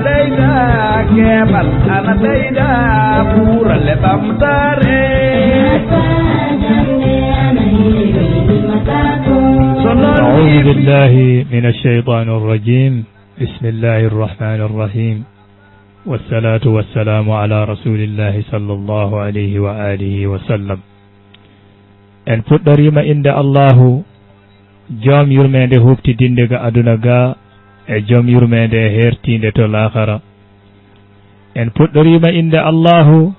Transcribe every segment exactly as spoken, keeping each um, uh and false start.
Ɓeyda keɓal, ana ɓeyda ɓural e ɓamtaare. أعوذ بالله من الشيطان الرجيم. بسم الله الرحمن الرحيم. والصلاة والسلام على رسول الله صلى الله عليه وآله وسلم. En puɗɗoriima innde Allahu, Joom yurmeende huuɓtidinde ga aduna ga, e Joom yurmeende heertiinde to laakara. En puɗɗoriima innde Allahu,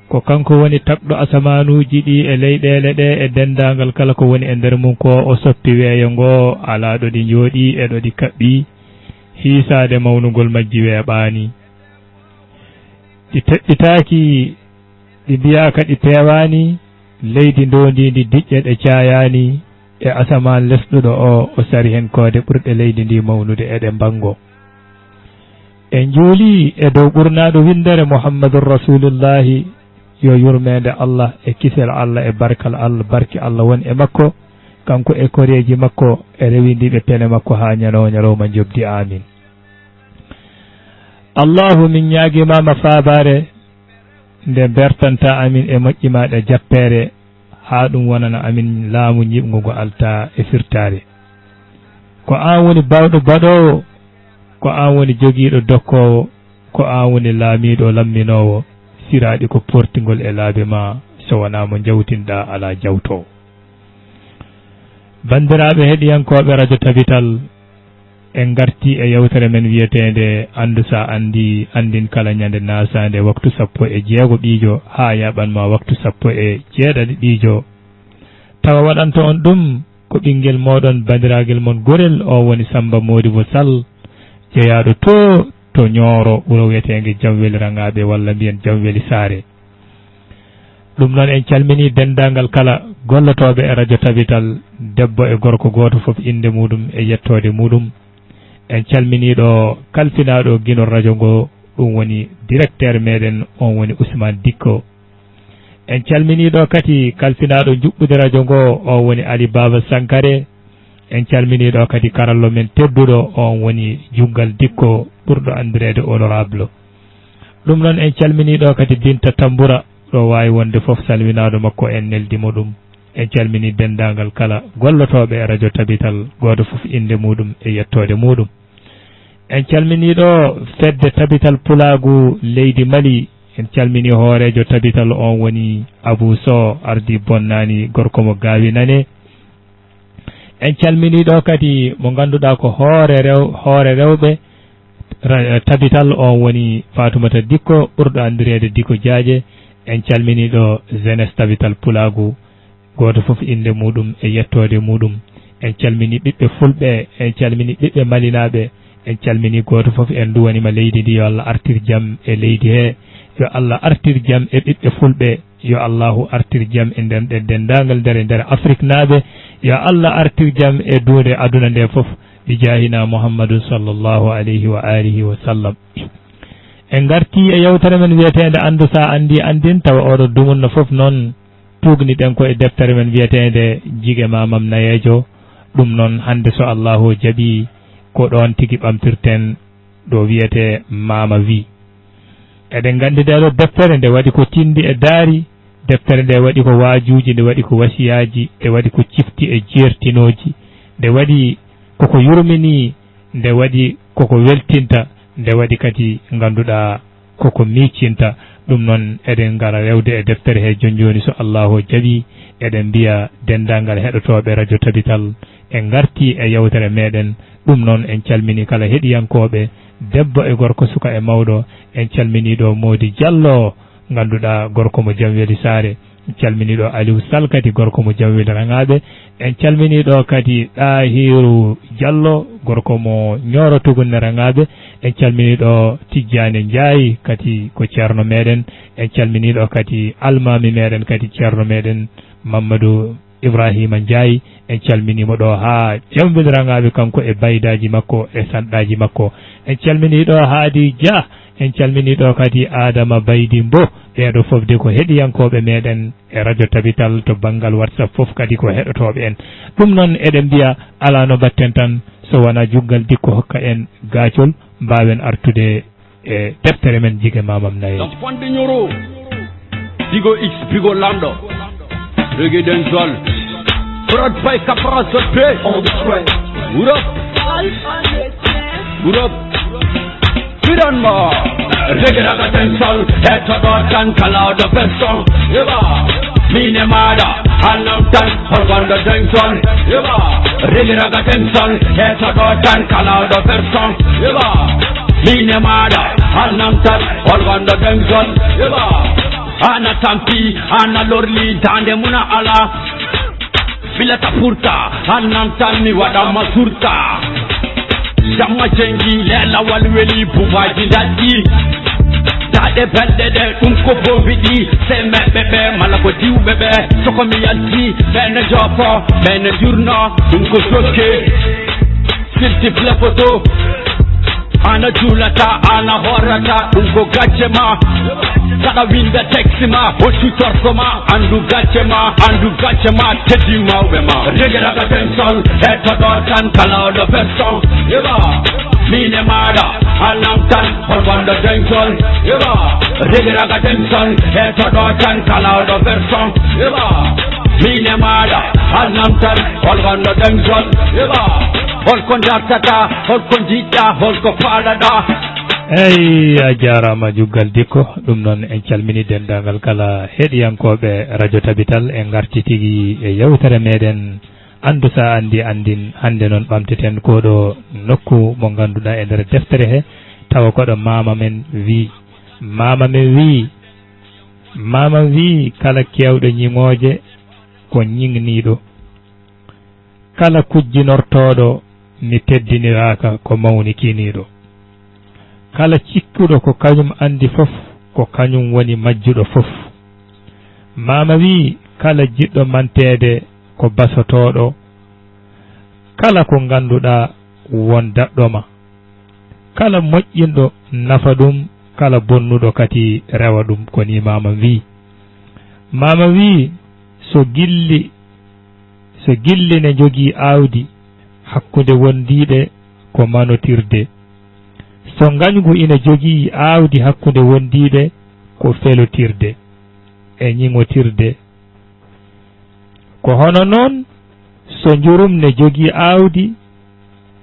ko kanko woni tagɗo asamaanuuji ɗi e leyɗeele ɗe e denndaangal kala ko woni e nder mum ko, o soppi weeyo ngo, alaa ɗo ɗi njooɗii e ɗo ɗi kaɓɓi, hiisaade mawnugol majji weeɓaani. Ɗi teɓɓitaaki, ɗi mbiyaaka ɗi peewaani, leydi ndoondiindi diƴƴe ɗe caayaani, e asamaan lesɗuɗo o, o sari heen koode ɓurɗe leydi ndi mawnude eɗe mbanngo. En njuulii e dow ɓurnaaɗo winndere Muhammadun Rasuulullaahi, yo yurmeende Allah e kisel Allah e barkal Allah, barke Allah won e makko, kanko e koreeji makko e rewindiiɓe pele makko haa ñalawma ñalawma njoɓdi. Aamiin. Allahu, min ñaagiima ma faabaare nde bertanta amin e moƴƴi maaɗa jappeere, haa ɗum wonana amin laamu ñiɓngu ngu alta e firtaare. Ko aan woni baawɗo baɗoowo, ko aan woni jogiiɗo dokkoowo, ko aan woni laamiiɗo lamminoowo, siraaɗi ko portingol e laabi ma, so wonaa mo njawtinɗaa alaa jawtoowo. Banndiraaɓe heɗiyankooɓe Radio Tabital, en ngartii e yewtere men wiyeteende Anndu sa anndi, anndin kala ñande naasaande waktu sappo e jeego ɓiijo haa yaaɓan ma waktu sappo e jeeɗaɗi ɓiijo. Tawa waɗanto on ɗum ko ɓinngel mooɗon, banndiraagal mon gorel, o woni Sammba Moodibo Sall, jeyaaɗo to, to Ñooro, wuro wiyeteenge Jamweli Raŋaaɓe, walla mbiyen Jamweli Saare. Ɗum noon, en calminii denndaangal kala gollotooɓe e Radio Tabital, debbo e gorko, gooto fof innde muuɗum e yettoode muuɗum. En calminii ɗo kalfinaaɗo ginol radio ngo, ɗum woni directeur meɗen, on woni Ousmane Dicko. En calminii ɗo kadi kalfinaaɗo njuɓɓude radio ngo, on woni Ali Baba Sankare. En calminii ɗo kadi karallo men tedduɗo, on woni Junngal Dikko, ɓurɗo anndireede Honorable. Ɗum noon, en calminii ɗo kadi Binta Tambura, ɗo waawi wonde fof, salminaaɗo makko, en neldi mo ɗum. En calminii denndaangal kala gollotooɓe e Radio Tabital, gooto fof innde muuɗum e yettoode muuɗum. En calminii ɗo fedde Tabital Pulaagu leydi Mali. En calminii hooreejo Tabital, on woni Abuu Sow, ardii bonnaani, gorko mo Gaawi Nane. En calminii ɗo kadi mo ngannduɗaa ko hoore rew-, hoore rewɓe ra-, Tabital, on woni Faatumata Dikko, ɓurɗo anndireede Dikko Jaaje. En calminii ɗo jeunesse Tabital Pulaagu, gooto fof innde muuɗum e yettoode muuɗum. En calminii ɓiɓɓe fulɓe, en calminii ɓiɓɓe malinaaɓe, en calminii gooto fof, en nduwaniima leydi ndi, yo Allah artir jam e leydi he, yo Allah artir jam e ɓiɓɓe fulɓe, yo Allahu artir jam e nder, nder denndaangal nder, nder Afriknaaɓe, yo Allah artir jam e duunde aduna nde fof, bi jaahina Muhammadun sallallahu alayhi wa alihi wa sallam. En ngartii e yewtere men wiyeteende Anndu sa anndi, anndin, tawa oɗo dumunna fof noon, tuugni ɗen ko e deftere men wiyeteende Jige Maamam Nayeejo. Ɗum noon, hannde so Allahu jaɓii, ko ɗoon tigi ɓamtirten, ɗo wiyetee Maama Wii. Eɗen nganndi nde ɗo deftere nde waɗi ko tinndi e daari, deftere nde waɗi ko waajuuji, nde waɗi ko wasiyaaji, nde waɗi ko cifti e jeertinooji, nde waɗi koko yurminii, nde waɗi koko weltinta, nde waɗi kadi ngannduɗaa koko miicinta. Ɗum noon, eɗen ngara rewde e deftere he jooni jooni, so Allahu jaɓii. Eɗen mbiya denndaangal heɗotooɓe Radio Tabital, en ngartii e yewtere meɗen. Ɗum noon, en calminii kala heɗiyankooɓe, debbo e gorko, suka e mawɗo. En calminii ɗo Moodi Jallo, ngannduɗaa gorko mo Jamweli Saare. En calminii ɗo Aliou Sall kadi, gorko mo Jamweli Raŋaaɓe. En calminii ɗo kadi Ɗaahiru Jallo, gorko mo Ñooro Tugunne Raŋaaɓe. En calminii ɗo Tijjaane Njaay kadi, ko ceerno meɗen. En calminii ɗo kadi almaami meɗen kadi, ceerno meɗen Mammadu Ibraahiima Njaay. En calminii mo ɗo haa Jamweli Raŋaaɓe, kanko e baydaaji makko e sanɗaaji makko. En calminii ɗo Haadi Jah. En calminii ɗo kadi Adama Baydi Mbo. Ɓeeɗo fof de ko heɗiyankooɓe meɗen e Radio Tabital, to banngal WhatsApp fof kadi ko heɗotooɓe en. Ɗum noon, eɗen mbiya alaa no mbaɗten tan, So wonaa juggal dikko hokka en gaacol, mbaawen artude e deftere men Jige Maamam Naye. Ɗon fonde ñoro, Bigo X, Bigo Lamɗo, Reggae Dancehall, Prod by Capra Soppe, on the track. Wurop, Wurop, Piranma, Reggae Raga Dancehall, hettoɗo tan kala oɗo version. Eba, mine maɗa, hannam tan, holgonɗo Dancehall. Eba, Reggae Raga Dancehall, hettoɗo tan kala oɗo version. Eba, mine maɗa, hannam tan, holgonɗo Dancehall. Eba, ana tampi, ana lorli, dande muna ala. Filata furta, hannam tan mi waɗa ma surta. Jamma jengi, leelawal weli, bubaji daɗɗi. Daɗe belɗe ɗe, ɗum ko bombiɗi. Sey meɓɓe ɓe, mala ko diwɓe ɓe. Soko mi yalti, ɓe ne jofo, ɓe ne jurno, ɗum ko sokke. Silti photo. Ana juulata, ana horrata, ɗum ko gacce ma. Saɗa winda texte ma, hoccu torso ma, andu gacce ma, andu gacce ma, teddi mawɓe ma. Reggae Raga Dancehall, hettoɗo tan kala oɗo version. Eba, mine maɗa, hannam tan, holgonɗo Dancehall. Eba, Reggae Raga Dancehall, hettoɗo tan kala oɗo version. Eba, mine maɗa, hannam tan, holgonɗo Dancehall. Eba, holko dartata, holko jiɗɗa, holko faalaɗa? Eyi, a jaaraama Juggal Dikko. Ɗum noon, en calminii denndaangal kala heɗiyankooɓe Radio Tabital. En ngarti tigi e yeewtere meɗen Anndu sa anndi anndin. Hannde noon ɓamteten koɗo nokku mo ngannduɗaa e nder deftere he, tawa koɗo maama men wii. Maama men wii, maama wii, kala keewɗo ñiŋooje ko ñiŋniiɗo. Kala kujjinortooɗo mi teddiniraaka ko mawnikiniiɗo. Kala cikkuɗo ko kañum anndi fof, ko kañum woni majjuɗo fof. Maama wii, kala jiɗɗo manteede ko basotooɗo. Kala ko ngannduɗaa won daɗɗo ma. Kala moƴƴinɗo nafa ɗum, kala bonnuɗo kadi rewa ɗum, ko ni maama wii. Maama wii, so gilli, so gilli ne njogii aawdi, hakkunde wondiiɓe ko manotirde. So ngañgu ina jogii aawdi hakkunde wondiiɓe, ko felotirde e ñiŋotirde. Ko hono noon, so njurum ne jogii aawdi,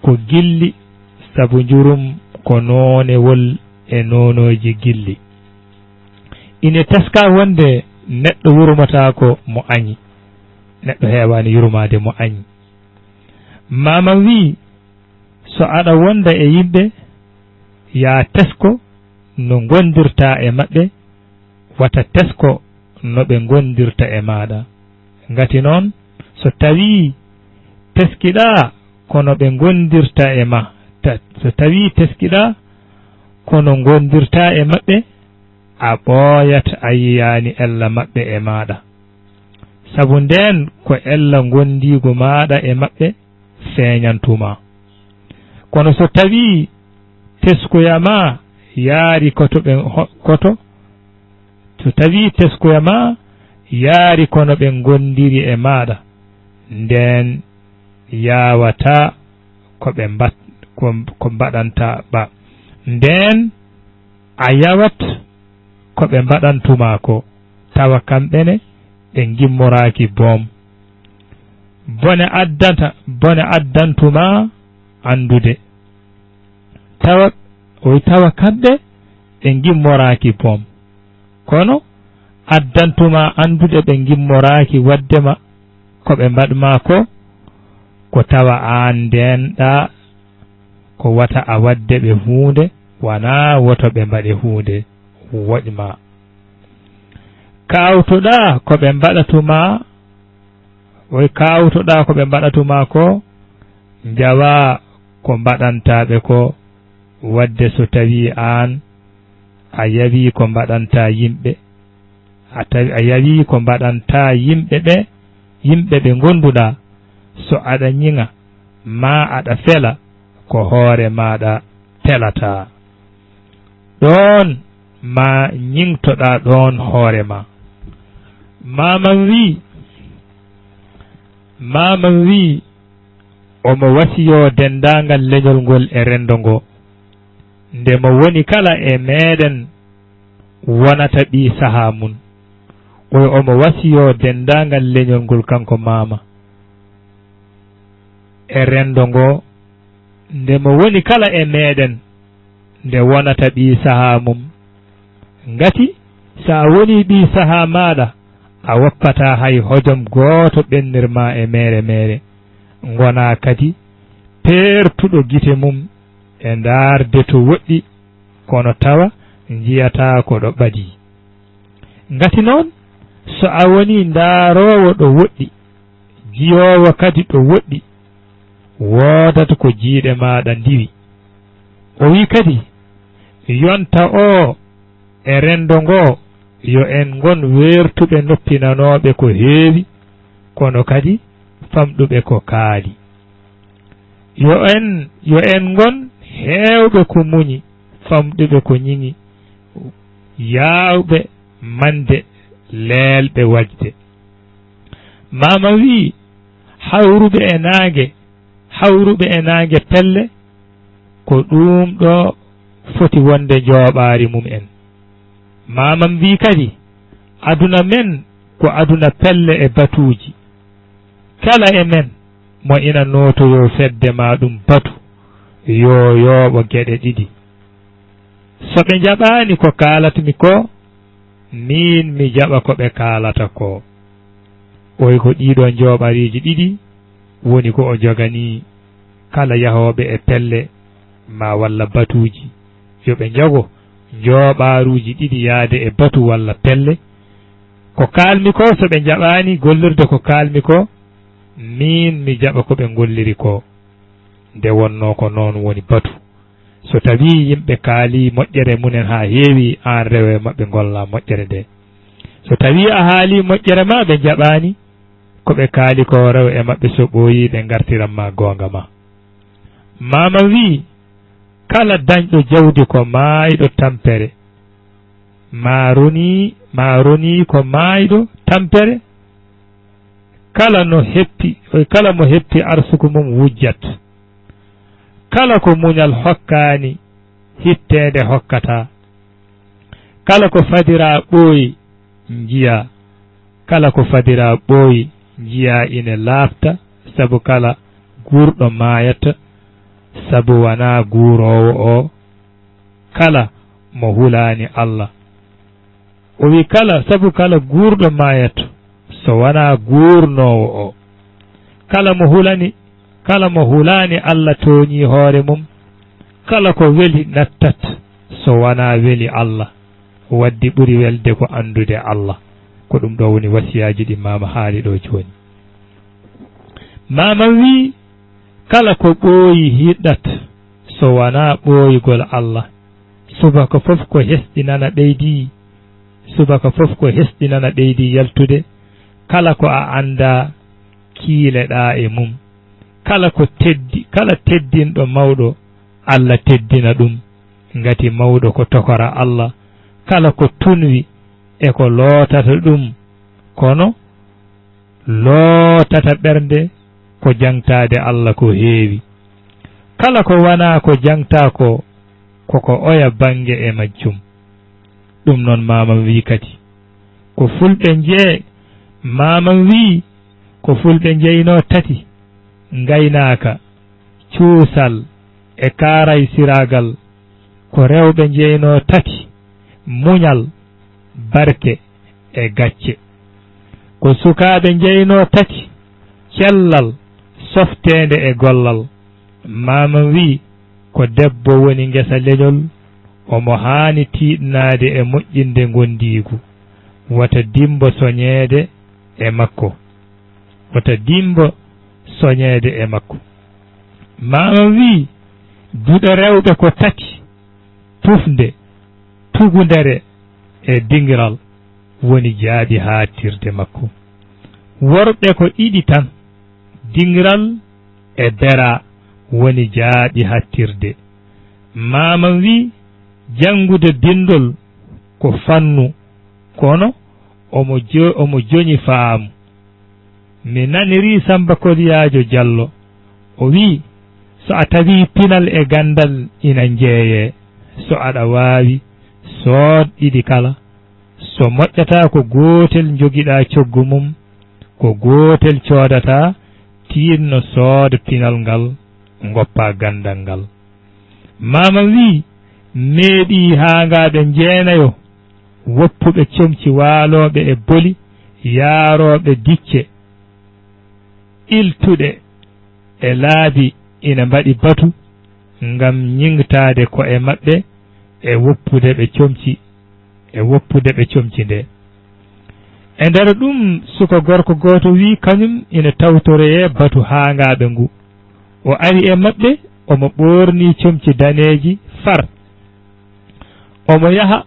ko gilli, sabu njurum ko noonewol e noonooji gilli. Ine teskaa wonde neɗɗo yurmataako mo añi, neɗɗo heewaani yurmaade mo añi. Maama wii, so aɗa wonda e yimɓe, yaa tesko no ngondirtaa e maɓɓe, wata tesko no ɓe ngondirta e maaɗa. Ngati noon, so tawii teskiɗaa ko no ɓe ngondirta e ma, ta-, so tawii teskiɗaa ko no ngondirtaa e maɓɓe, a ɓooyat a yiyaani ella maɓɓe e maaɗa. Sabu ndeen ko ella ngondiigu maaɗa e maɓɓe feeñantuma. Kono so tawii teskoya ma yaari koto ɓe ho-, koto, so tawii teskoya ma yaari kono ɓe ngondiri e maaɗa, ndeen yaawataa ko ɓe mbat-, ko, ko mbaɗanta ɓa. Ndeen a yawat ko ɓe mbaɗantuma ko, tawa kamɓe ne ɓe ngimmoraaki boom. Bone addanta, bone addantuma anndude. Tawa, oy tawa kamɓe ɓe ngimmoraaki boom. Kono addantuma anndude ɓe ngimmoraaki waɗde ma ko ɓe mbaɗ ma ko, ko tawa aan ndeenɗaa ko wata a waɗde ɓe huunde, wanaa woto ɓe mbaɗe huunde woƴ ma. Kaawtoɗaa ko ɓe mbaɗatuma, oy kaawtoɗaa ko ɓe mbaɗatuma ko, njawaa ko mbaɗantaaɓe ko, waɗde so tawii aan a yawii ko mbaɗantaa yimɓe, a tawi a yawii ko mbaɗantaa yimɓe ɓe, yimɓe ɓe ngonduɗaa, so aɗa ñiŋa maa aɗa fela, ko hoore maaɗa pelataa. Ɗoon maa ñiŋtoɗaa ɗoon hoore ma. Maamam wii, maamam wii, omo wasiyoo denndaangal leñol ngol e renndo ngoo. Nde mo woni kala e meeɗen wonata ɓii sahaa mum. Oyo omo wasiyoo denndaangal leñol ngol kanko maama e renndo ngoo. Nde mo woni kala e meeɗen nde wonata ɓii sahaa mum. Ngati so a wonii ɓii sahaa maaɗa, a woppataa hay hojom gooto ɓennir ma e meere meere. Ngonaa kadi peertuɗo gite mum e ndaarde to woɗɗi, kono tawa njiyataa ko ɗo ɓadii. Ngati noon, so a wonii ndaaroowo ɗo woɗɗi, jiyoowo kadi ɗo woɗɗi, woodata ko jiiɗe maaɗa ndiwi. O wi kadi, yonta oo e renndo ngoo, yo en ngon weertuɓe noppi nanooɓe ko heewi, kono kadi famɗuɓe ko kaali. Yo en, yo en ngon heewɓe ko muñi, famɗuɓe ko ñiŋi, yaawɓe mande, leelɓe wajde. Maama wii, hawruɓe e naange, hawruɓe e naange pelle, ko ɗuum ɗo foti wonde njooɓaari mum en. Maamam wii kadi, aduna men ko aduna pelle e batuuji. Kala e men mo ina nootoyoo fedde maa ɗum batu, yo yooɓo geɗe ɗiɗi. So ɓe njaɓaani ko kaalatmi ko, miin mi jaɓa ko ɓe kaalata ko. Oy ko ɗiiɗoo njooɓaariiji ɗiɗi woni ko o joganii kala yahooɓe e pelle maa walla batuuji, yo ɓe njogo njooɓaaruuji ɗiɗi yahde e batu walla pelle. Ko kaalmi ko, so ɓe njaɓaani gollirde ko kaalmi ko, miin mi jaɓa ko ɓe ngolliri ko. Nde wonnoo ko noon woni batu. So tawii yimɓe kaalii moƴƴere mumen haa heewi, aan rew e maɓɓe ngollaa moƴƴere ndee. So tawii a haalii moƴƴere maa ɓe njaɓaani, ko ɓe kaali ko rew e maɓɓe so ɓooyii ɓe ngartiran maa goonga maa. Maamam wii, kala dañɗo jawdi ko maayɗo tampere, maa ronii, maa ronii ko maayɗo tampere, kala no heppi, kala mo heppi arsuku mum wujjat. Kala ko muñal hokkaani, hitteende hokkataa. Kala ko fadiraa ɓooyi, njiyaa. Kala ko fadiraa ɓooyi, njiyaa ine laaɓta, sabu kala guurɗo maayata, sabu wanaa guuroowo oo, kala mo hulaani Alla. O wi kala, sabu kala guurɗo maayat, so wanaa guurnoowo o. Kala mo hulani, kala mo hulaani Alla tooñii hoore mum. Kala ko weli nattat, so wanaa weli Alla. Waddi ɓuri welde ko anndude Alla. Ko ɗum ɗo woni wasiyaaji ɗi maama haali ɗo jooni. Maama wii, kala ko ɓooyi hiɗat, so wanaa ɓooyugol Alla. Subaka fof ko hesɗi nana ɓeydi, subaka fof ko hesɗi nana ɓeydi yaltude. Kala ko a anndaa, kiileɗaa e mum. Kala ko teddi, kala teddinɗo mawɗo, Alla teddina ɗum. Ngati mawɗo ko tokora Alla. Kala ko tunwi e ko lootata ɗum, kono lootata ɓernde ko jaŋtaade Alla ko heewi. Kala ko wanaa ko jaŋtaa ko, koko oya bannge e majjum. Ɗum noon maamam wii kadi, ko fulɓe njee-, maamam wii, ko fulɓe njeynoo tati, ngaynaaka, cuusal e kaaraysiraagal, ko rewɓe njeynoo tati, muñal, barke e gacce. Ko sukaaɓe njeynoo tati, cellal, softeende e gollal. Maamam wii, ko debbo woni ngesa leñol, omo haani tiiɗnaade e moƴƴinde ngondiigu. Wata dimmbo soñeede e makko. Wata dimmbo soñeede e makko. Maamam wii, duɗe rewɓe ko tati, tufnde, tugundere e dingiral woni jaaɓi haaɗtirde makko. Worɓe ko ɗiɗi tan, dingiral e beraa woni jaaɓi haaɗtirde. Maamam wii, janngude binndol ko fannu, kono omo jo-, omo joñi faamu. Mi nanirii Sammba Koliyaajo Jallo, O wiyi, so a tawii pinal e ganndal ina njeeyee, so aɗa waawi, sood ɗiɗi kala. So moƴƴataa ko gootel njogiɗaa coggu mum, ko gootel coodataa, tiinno sood pinal ngal, ngoppaa ganndal ngal. Maamam wiyi, meeɗii haangaaɓe njeenayo, woppuɓe comci waalooɓe e boli, yaarooɓe dicce, iltuɗe e laabi ina mbaɗi batu ngam ñiŋtaade ko'e maɓɓe e woppude ɓe comci, e woppude ɓe comci nde. E nder ɗum, suka gorko gooto wiyi kañum ina tawtoroyee batu haangaaɓe ngu. O ari e maɓɓe, omo ɓoornii comci daneeji far. Omo yaha,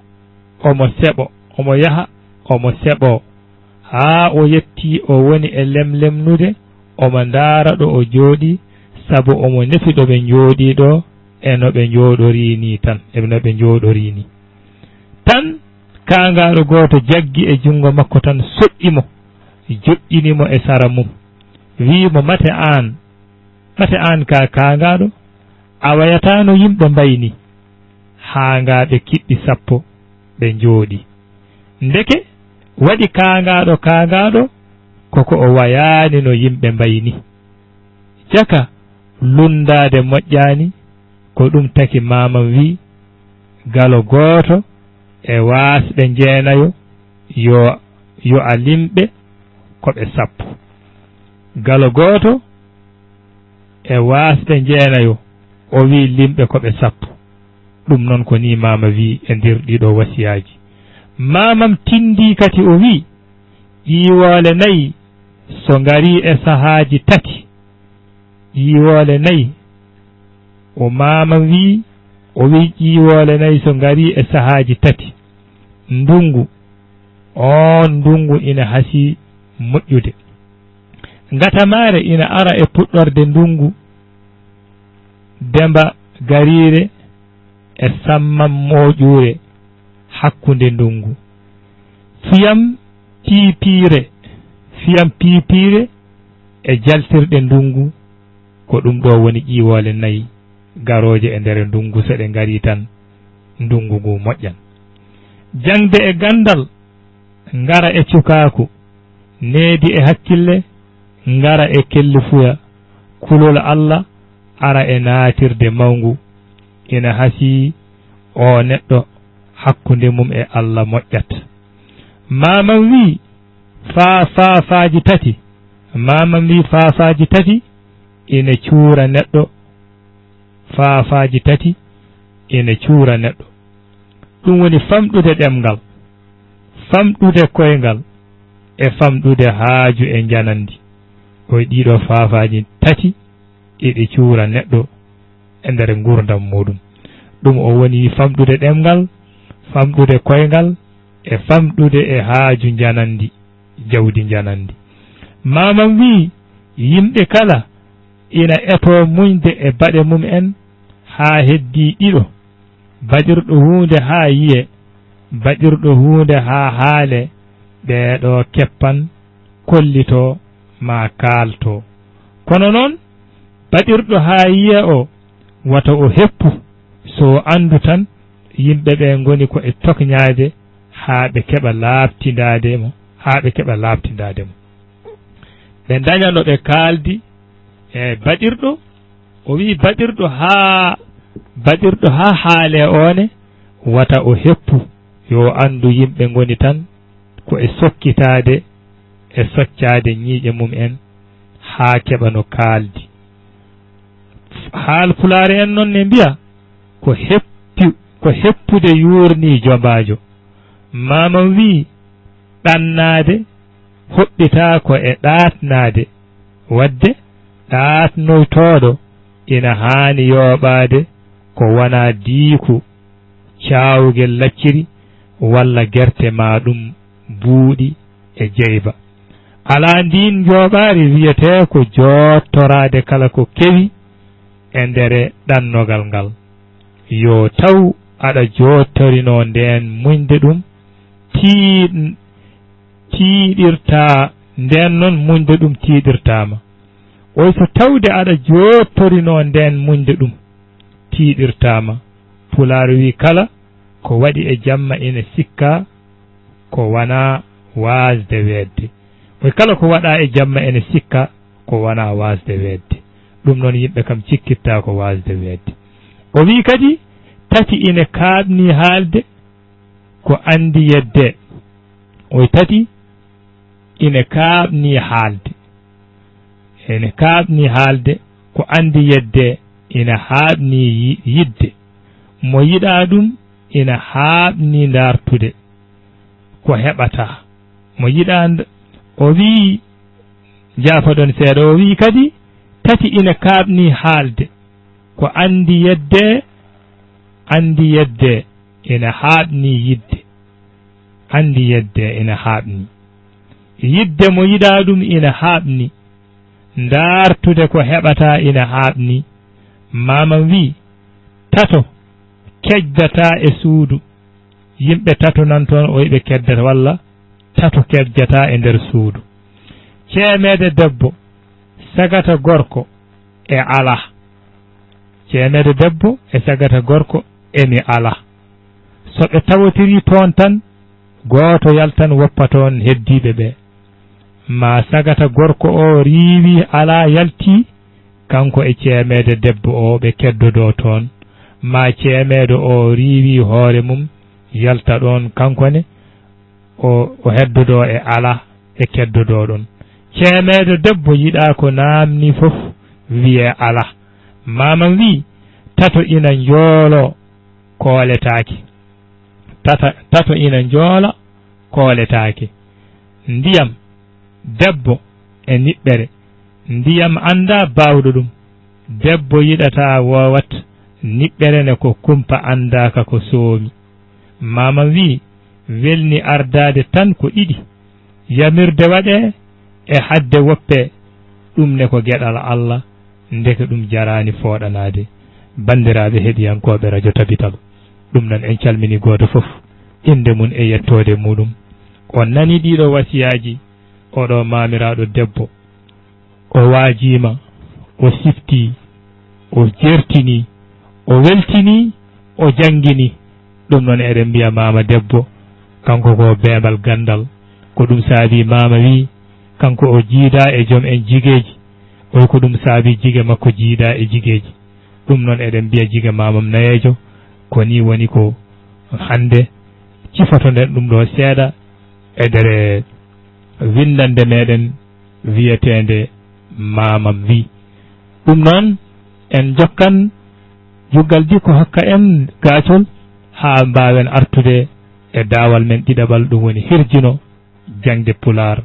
omo seɓo, omo yaha, omo seɓo, haa o yettii o woni e lemlemnude, omo ndaara ɗo o jooɗii, sabu omo nefi ɗo ɓe njooɗii ɗo, e no ɓe njooɗorii nii tan, e no ɓe njooɗorii nii. Tan, kaangaaɗo gooto jaggi e junngo makko tan, soƴƴi mo, joɗɗini mo e sara mum, wiyi mo, "Mate aan, mate aan kaa kaangaaɗo, a wayataa no yimɓe mbayi nii." Haangaaɓe kiɓɓi sappo ɓe njooɗii. Ndeke waɗi kaangaaɗo, kaangaaɗo, ko ko o wayaani no yimɓe mbayi nii. Jaka lunndaade moƴƴaani, ko ɗum taki maamam wiyi, galo gooto e waasɓe njeenayo yo, yo a limɓe ko ɓe sappo. Galo gooto e waasɓe njeenayo, o wiyi limɓe ko ɓe sappo. Ɗum noon ko nii maama wiyi e nder ɗiɗo wasiyaaji. Maamam tinndii kadi o wiyi, ƴiiwoole nayi so ngarii e sahaaji tati, ƴiiwoole nayi, o maamam wiyi, o wiyi ƴiiwoole nayi so ngarii e sahaaji tati, ndunngu, oon ndunngu ina hasii moƴƴude. Ngatamaare ina ara e puɗɗorde ndunngu, demba gariire e sammam moƴƴuure hakkunde ndunngu. Fiyam piipiire, fiyam piipiire e jaltirɗe ndunngu, ko ɗum ɗo woni ƴiiwoole nayi garooje e nder ndunngu, so ɗe ngarii tan, ndunngu ngu moƴƴan. Jaŋde e ganndal, ngara e cukaaku, needi e hakkille, ngara e kellifuya, kulol Alla, ara e naatirde mawngu, ina hasii o neɗɗo hakkunde mum e Alla moƴƴat. Maamam wiyi, faa-, faafaaji tati, maamam wiyi faafaaji tati ina cuura neɗɗo, faafaaji tati ina cuura neɗɗo. Ɗum woni famɗude ɗemngal, famɗude koyngal, e famɗude haaju e njanandi. Ko e ɗiɗo faafaaji tati eɗi cuura neɗɗo e nder nguurndam muuɗum. Ɗum o woni famɗude ɗemngal, famɗude koyngal, e famɗude e haaju njanandi, jawdi njanandi. Maamam wiyi, yimɓe kala ina etoo muñde e baɗe mum en haa heddii ɗiɗo. Baɗirɗo huunde haa yiyee, baɗirɗo huunde haa haalee, ɓee ɗoo keppan, kollitoo, maa kaaltoo. Kono noon, baɗirɗo haa yiyee o, wata o heppu, so o anndu tan, yimɓe ɓee ngoni ko e tokñaade haa ɓe keɓa laaɓtindaade mo, haa ɓe keɓa laaɓtindaade mo. Ɓe ndaña no ɓe kaaldi e baɗirɗo, o wiyi baɗirɗo haa, baɗirɗo haa haalee oone, wata o heppu, yo o anndu yimɓe ngoni tan ko e sokkitaade e soccaade ñiiƴe mum en haa keɓa no kaaldi. Haal Pulaar en noon ne mbiya ko heppi-, ko heppude yuurnii jombaajo. Maamam wiyi ɗannaade hoɗɗitaa ko e ɗaatnaade. Waɗde ɗaatnoytooɗo ina haani yooɓaade ko wonaa diiku caawgel lacciri walla gerte maa ɗum buuɗi e jeyba. Alaa ndiin njooɓaari wiyetee ko joottoraade kala ko kewi e nder ɗannogal ngal. Yo taw aɗa joottorinoo ndeen muñde ɗum tii-, tiiɗirtaa, ndeen noon muñde ɗum tiiɗirtaama. Oy so tawde aɗa jooɗtorinoo ndeen muñde ɗum, tiiɗirtaa ma. Pulaar wii kala ko waɗi e jamma ina sikkaa ko wanaa waasde weetde. Oy kala ko waɗaa e jamma ina sikkaa ko wanaa waasde weetde. Ɗum noon yimɓe kam cikkittaa ko waasde weetde. O wii kadi tati ina kaaɓnii haalde ko anndi yeddee. Oy tati ina kaaɓnii haalde. Ene kaaɓnii haalde ko anndi yeddee, ina haaɓnii yi-, yiɗde. Mo yiɗaa ɗum ina haaɓnii ndaartude ko heɓataa. Mo yiɗaa nd-, o wii, njaafoɗon seeɗa, o wii kadi, tati ina kaaɓnii haalde ko anndi yeddee, anndi yeddee ina haaɓnii yiɗde. Anndi yeddee ina haaɓnii. Yiɗde mo yiɗaa ɗum ina haaɓnii. Ndaartude ko heɓataa ina haaɓnii. Maamam wii, tato kejdataa e suudu. Yimɓe tato nan toon, o yiɓe keddata walla tato kejjataa e nder suudu. Ceemeede debbo, sagata gorko e alaa. Ceemeede debbo e sagata gorko emi alaa. So ɓe tawotirii toon tan, gooto yaltan woppa toon heddiiɓe ɓee. Maa sagata gorko oo riiwii alaa yaltii, kanko e ceemeede debbo oo ɓe keddodoo toon. Maa ceemeedo oo riiwii hoore mum yalta ɗoon, kanko ne o, o heddodoo e alaa e keddodoo ɗoon. Ceemeedo debbo yiɗaa ko naamnii fof wiyee alaa. Maamam wii, tato ina njooloo kooletaake. Tata, tato ina njoola kooletaake. Ndiyam, debbo e niɓɓere. Ndiyam anndaa baawɗo ɗum. Debbo yiɗataa woowat, niɓɓere ne ko kumpa anndaaka ko soomi. Maamam wii, welni ardaade tan ko ɗiɗi. Yamirde waɗee e haɗde woppee, ɗum ne ko geɗal Alla, ndeke ɗum jaraani fooɗanaade. Banndiraaɓe heɗiyankooɓe Radio Tabital, ɗum noon en calminii gooto fof innde mum e yettoode muɗum. On nanii ɗiiɗoo wasiyaaji, oɗo maamiraaɗo debbo, o waajiima, o siftii, o jeertinii, o weltinii, o jannginii. Ɗum noon eɗen mbiya maama debbo, kanko ko beembal ganndal. Ko ɗum saabii maama wii, kanko o jiidaa e joom en jigeeji. Oy ko ɗum saabii jige makko jiidaa e jigeeji. Ɗum noon eɗen mbiya jige maamam nayeejo, ko nii woni ko hannde cifotoɗen ɗum ɗo seeɗa e nder winndannde meɗen wiyeteende Maamam Wii. Ɗum noon, en njokkan juggal dikko hokka en gaacol haa mbaawen artude e daawal men ɗiɗaɓal, ɗum woni hirjino jaŋde Pulaar,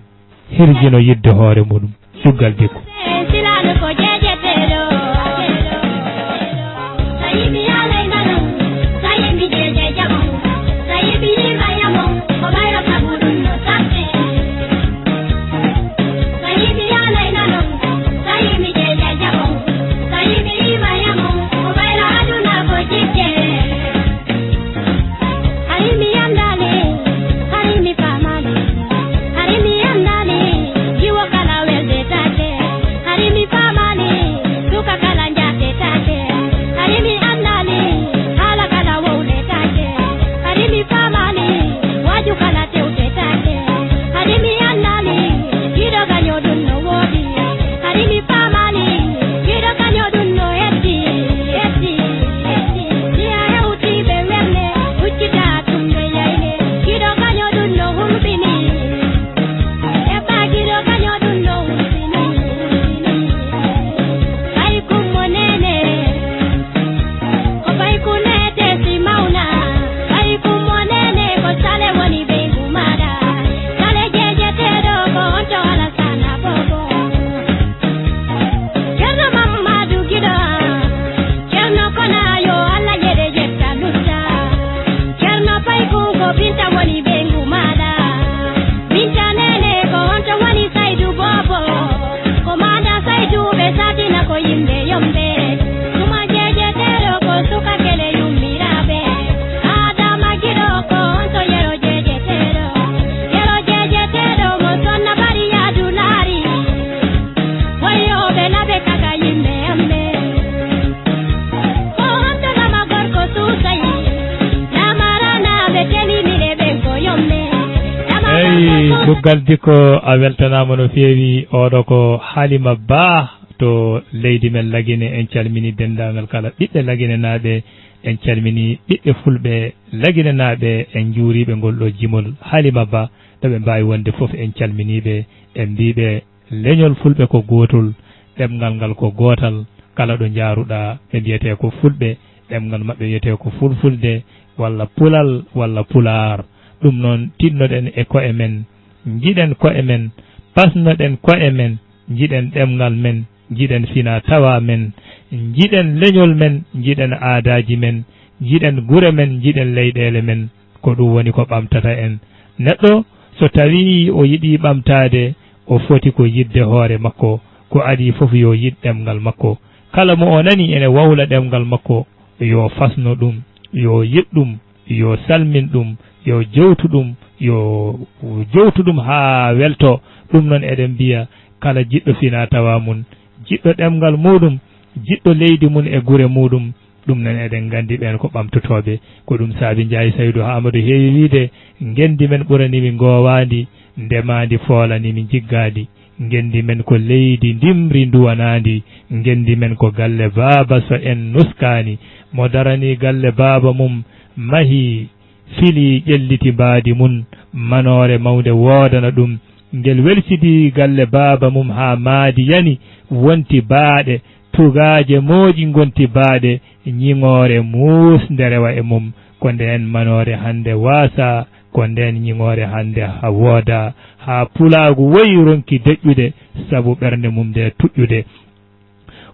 hirjino yiɗde hoore muɗum. Cuggal dikko. Galdi ko a weltanaama no feewi. Oɗo ko Halima Ba to leydi men Lagine. En calmini denndaangal kala ɓiɓɓe Lagine naaɓe. En calmini ɓiɓɓe fulɓe Lagine naaɓe. En njuuriiɓe ngol ɗo jimol Halima Ba. Ɗo ɓe mbaawi wonde fof, en calminiiɓe. En mbiiɓe leñol fulɓe ko gootol, ɗemngal ngal ko gootal. Kala ɗo njaaruɗaa, ɓe mbiyetee ko fulɓe, ɗemngal maɓɓe wiyetee ko fulfulde, walla pulal, walla pulaar. Ɗum noon, tinnoɗen e koye men, njiɗen koye men, pasnoɗen koye men, njiɗen ɗemngal men, njiɗen fina tawa men, njiɗen leñol men, njiɗen aadaaji men, njiɗen gure men, njiɗen leyɗeele men. Ko ɗum woni ko ɓamtata en. Neɗɗo, so tawii o yiɗii ɓamtaade, o foti ko yiɗde hoore makko. Ko adii fof, yo yiɗ ɗemngal makko. Kala mo o nani ene wawla ɗemngal makko, yo fasno ɗum, yo yiɗ ɗum, yo salmin ɗum, yo jowtu ɗum, yo jowtu ɗum haa welto. Ɗum noon, eɗen mbiya kala jiɗɗo fina tawa mum, jiɗɗo ɗemngal muɗum, jiɗɗo leydi mum e gure muɗum, ɗum noon eɗen nganndi ɓeen ko ɓamtotooɓe. Ko ɗum saabi Njaay Saydu Aamadu heewi wiyde, ngenndi men ɓurani mi ngoowaandi, ndemaandi foolani mi njiggaandi. Ngenndi men ko leydi ndimri nduwanaandi, ngenndi men ko galle baaba so en nuskaani. Mo darani galle baaba mum, mahi, fili ƴelliti mbaadi mum, manoore mawnde woodana ɗum. Ngel welsidi galle baaba mum haa maadi yani, wonti baaɗe, tugaaje mooƴi ngonti baaɗe, ñiŋoore muus nde rewa e mum. Ko ndeen manoore hannde waasa, ko ndeen ñiŋoore hannde ha wooda, haa pulaagu woyi ronki deƴƴude, sabu ɓernde mum nde tuƴƴude.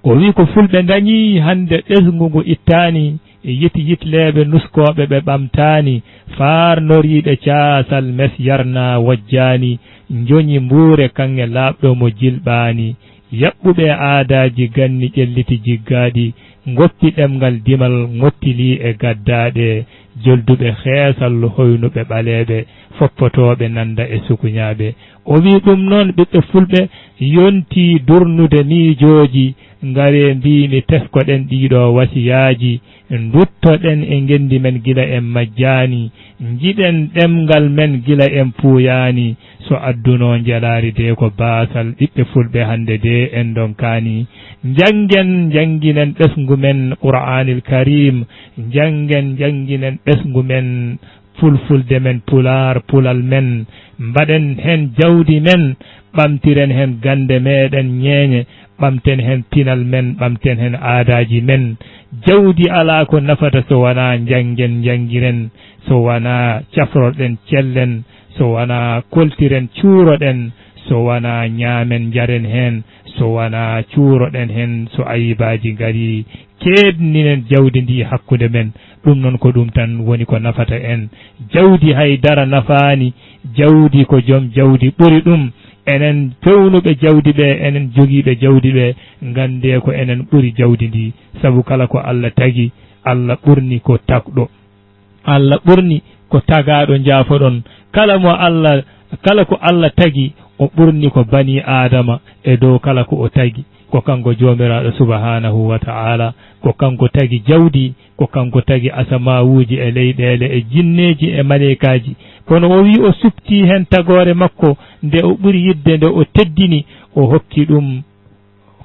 O wi ko fulɓe ndañi hannde ɓesngu ngu ittaani, yit yitleeɓe nuskooɓe ɓe ɓamtaani, faarnoriiɓe caasal mes yarna wojjaani, njoñi mbuure kaŋŋe laaɓɗo mo jilɓaani, yaɓɓuɓe aadaaji ganni ƴelliti jiggaaɗi, ngoppi ɗemngal dimal ŋottilii e gaddaaɗe, jolduɓe xeesal hoynuɓe ɓaleeɓe, foppotooɓe nannda e sukuñaaɓe. O wi ɗum noon, ɓiɓɓe fulɓe, yontii durnude miijooji, ngaree mbiimi teskoɗen ɗiiɗoo wasiyaaji, nduttoɗen e ngenndi men gila en majjaani, njiɗen ɗemngal men gila en puuyaani, so addunoo njelaari de ko baasal, ɓiɓɓe fulɓe hannde de en ndonkaani. Njanngen, njannginen ɓesngu men Qur'aanil Kariim, njanngen, njannginen ɓesngu men fulfulde men, pulaar, pulal men, mbaɗen heen jawdi men, ɓamtiren heen gannde meeɗen ñeeñe, ɓamten heen pinal men, ɓamten heen aadaaji men. Jawdi alaa ko nafata so wonaa njanngen, njanngiren, so wonaa cafroɗen, cellen, so wonaa koltiren, cuuroɗen, so wonaa ñaamen, njaren heen, so wonaa cuuroɗen heen, so ayibaaji ngarii, keedninen jawdi ndi hakkunde men. Ɗum noon ko ɗum tan woni ko nafata en. Jawdi hay dara nafaani, jawdi ko joom jawdi ɓuri ɗum. Enen pewnuɓe jawdi ɓe, enen jogiiɓe jawdi ɓe, nganndee ko enen ɓuri jawdi ndi. Sabu kala ko Allah tagi, Allah ɓurni ko tagɗo. Allah ɓurni ko tagaaɗo njaafoɗon. Kala mo Allah, kala ko Allah tagi, o ɓurni ko bani Aadama e dow kala ko o tagi. Ko kanko Joomiraaɗo Subhaanahu wa Ta'aala, ko kanko tagi jawdi, ko kanko tagi asamaawuuji e leyɗeele e jinneeji e maleykaaji. Kono o wi o suɓtii heen tagoore makko nde o ɓuri yiɗde, nde o teddini, o hokki ɗum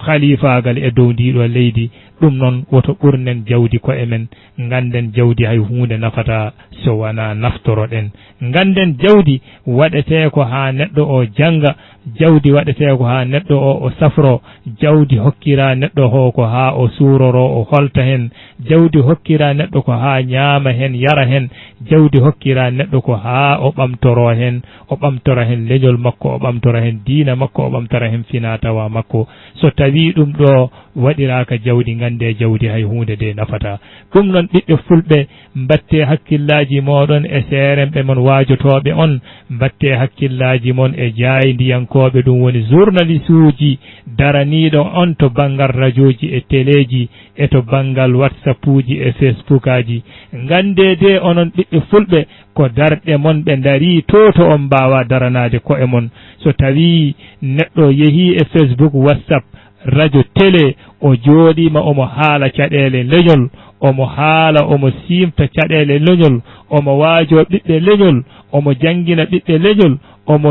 khaliifaagal e dow ndiiɗo leydi. Ɗum noon, woto ɓurnen jawdi koye men, ngannden jawdi hay huunde nafataa so wonaa naftoroɗen. Ngannden jawdi waɗetee ko haa neɗɗo o jannga, jawdi waɗetee ko haa neɗɗo o, o safroo, jawdi hokkiraa neɗɗo o ko haa o suuroroo, o holta heen, jawdi hokkiraa neɗɗo ko haa ñaama heen, yara heen, jawdi hokkiraa neɗɗo ko haa o ɓamtoroo heen, o ɓamtora heen leñol makko, o ɓamtora heen diina makko, o ɓamtora heen finaa-tawaa makko. So tawii ɗum ɗo waɗiraaka jawdi, nganndee jawdi hay huunde de nafataa. Ɗum noon, ɓiɓɓe fulɓe, mbaɗtee hakkillaaji mooɗon e seeremɓe mon waajotooɓe on, mbaɗtee hakkillaaji mon e jaayndiyankooɓe, ɗum woni journaliste uji daraniiɗo on to banngal rajooji e teleeji e to banngal WhatsApp uji e Facebook aji. Nganndee de onon ɓiɓɓe fulɓe, ko darɗe mon ɓe ndarii to, to on mbaawaa daranaade ko'e mon. So tawii neɗɗo yehii e Facebook, WhatsApp, radio, télé, o jooɗiima omo haala caɗeele leñol, omo haala, omo siimta caɗeele leñol, omo waajoo ɓiɓɓe leñol, omo janngina ɓiɓɓe leñol, omo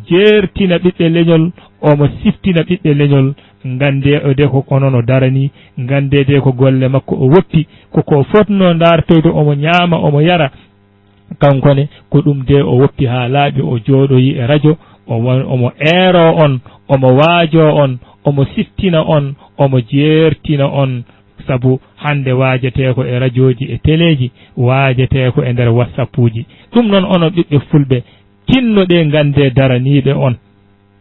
jeertina ɓiɓɓe leñol, omo siftina ɓiɓɓe leñol. Nganndee o de ko onon o daranii, nganndee de ko golle makko o woppi, ko ko fotnoo ndaartoyde omo ñaama, omo yara. Kanko ne, ko ɗum de o woppi haa laaɓi, o jooɗoyi e rajo, o won-, omo eeroo on, omo waajoo on, omo siftina on, omo jeertina on. Sabu hannde waajetee ko e rajooji, e teleeji, waajetee ko e nder WhatsAppuuji. Ɗum noon, onon ɓiɓɓe fulɓe, tinnoɗee nganndee daraniiɓe on.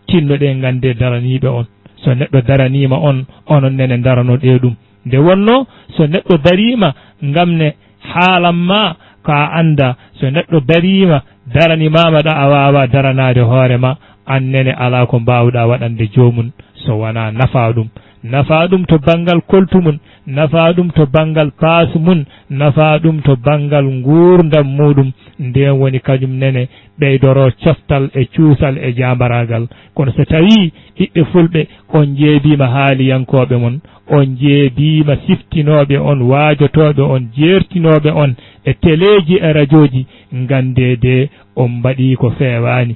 Tinnoɗee nganndee daraniiɓe on. So neɗɗo daraniima on, onon nene ndaranoɗee ɗum. Nde wonnoo, so neɗɗo dariima ngam ne haalan ma ko a anndaa, so neɗɗo dariima daranimaama ɗo a waawaa daranaade hoore ma, aan nene alaa ko mbaawɗaa waɗande joomum so wonaa nafaa ɗum. Nafaa ɗum to banngal koltu mum, nafaa ɗum to banngal paas mum, nafaa ɗum to banngal nguurndam muuɗum. Ndeen woni kañum nene ɓeydoroo coftal e cuusal e jaambaraagal. Kono so tawii ɓiɓɓe fulɓe on njeebiima haaliyankooɓe mon, on njeebiima siftinooɓe on, waajotooɓe on, jeertinooɓe on e teleeji e rajooji, nganndee de on mbaɗii ko feewaani.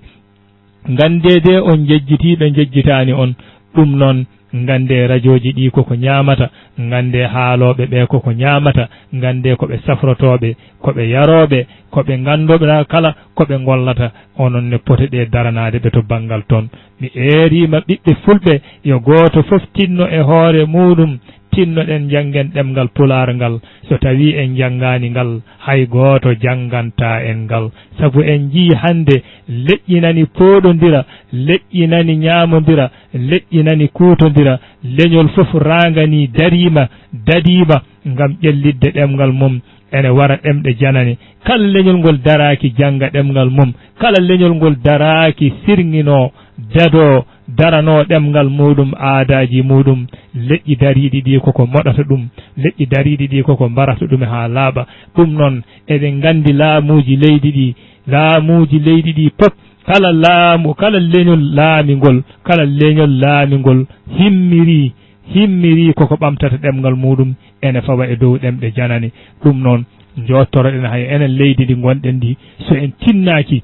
Nganndee de on njejjitii ɓe njejjitaani on. Ɗum noon, nganndee rajooji ɗii koko ñaamata, nganndee haalooɓe ɓee koko ñaamata, nganndee ko ɓe safrotooɓe, ko ɓe yarooɓe, ko ɓe nganndooɓe kala ko ɓe ngollata. Onon ne poteɗee daranaade ɓe to banngal toon. Mi eeriima ɓiɓɓe fulɓe, yo gooto fof tinno e hoore muuɗum, tinnoɗen njanngen ɗemngal Pulaar ngal. So tawii en njanngaani ngal, hay gooto janngantaa en ngal. Sabu en njii hannde leƴƴi nani pooɗondira, leƴƴi nani ñaamondira, leƴƴi nani kuutondira, leñol fof raanganii dariima, dadiima ngam ƴellitde ɗemngal mum. Ene wara ɗemɗe janane. Kala leñol ngol daraaki jannga ɗemngal mum, kala leñol ngol daraaki sirŋinoo, dadoo, daranoo ɗemngal muuɗum, aadaaji muuɗum, leƴƴi dariiɗi ɗii koko moɗata ɗum, leƴƴi dariiɗi ɗii koko mbarata ɗum haa laaɓa. Ɗum noon, eɗen nganndi laamuuji leydi ɗii, laamuuji leydi ɗii pop, kala laamu, kala leñol laamingol, kala leñol laamingol himmirii, himmirii koko ɓamtata ɗemngal muuɗum, ene fawa e dow ɗemɗe janane. Ɗum noon, njottoroɗen hay enen leydi ndi ngonɗen ndi, so en tinnaaki,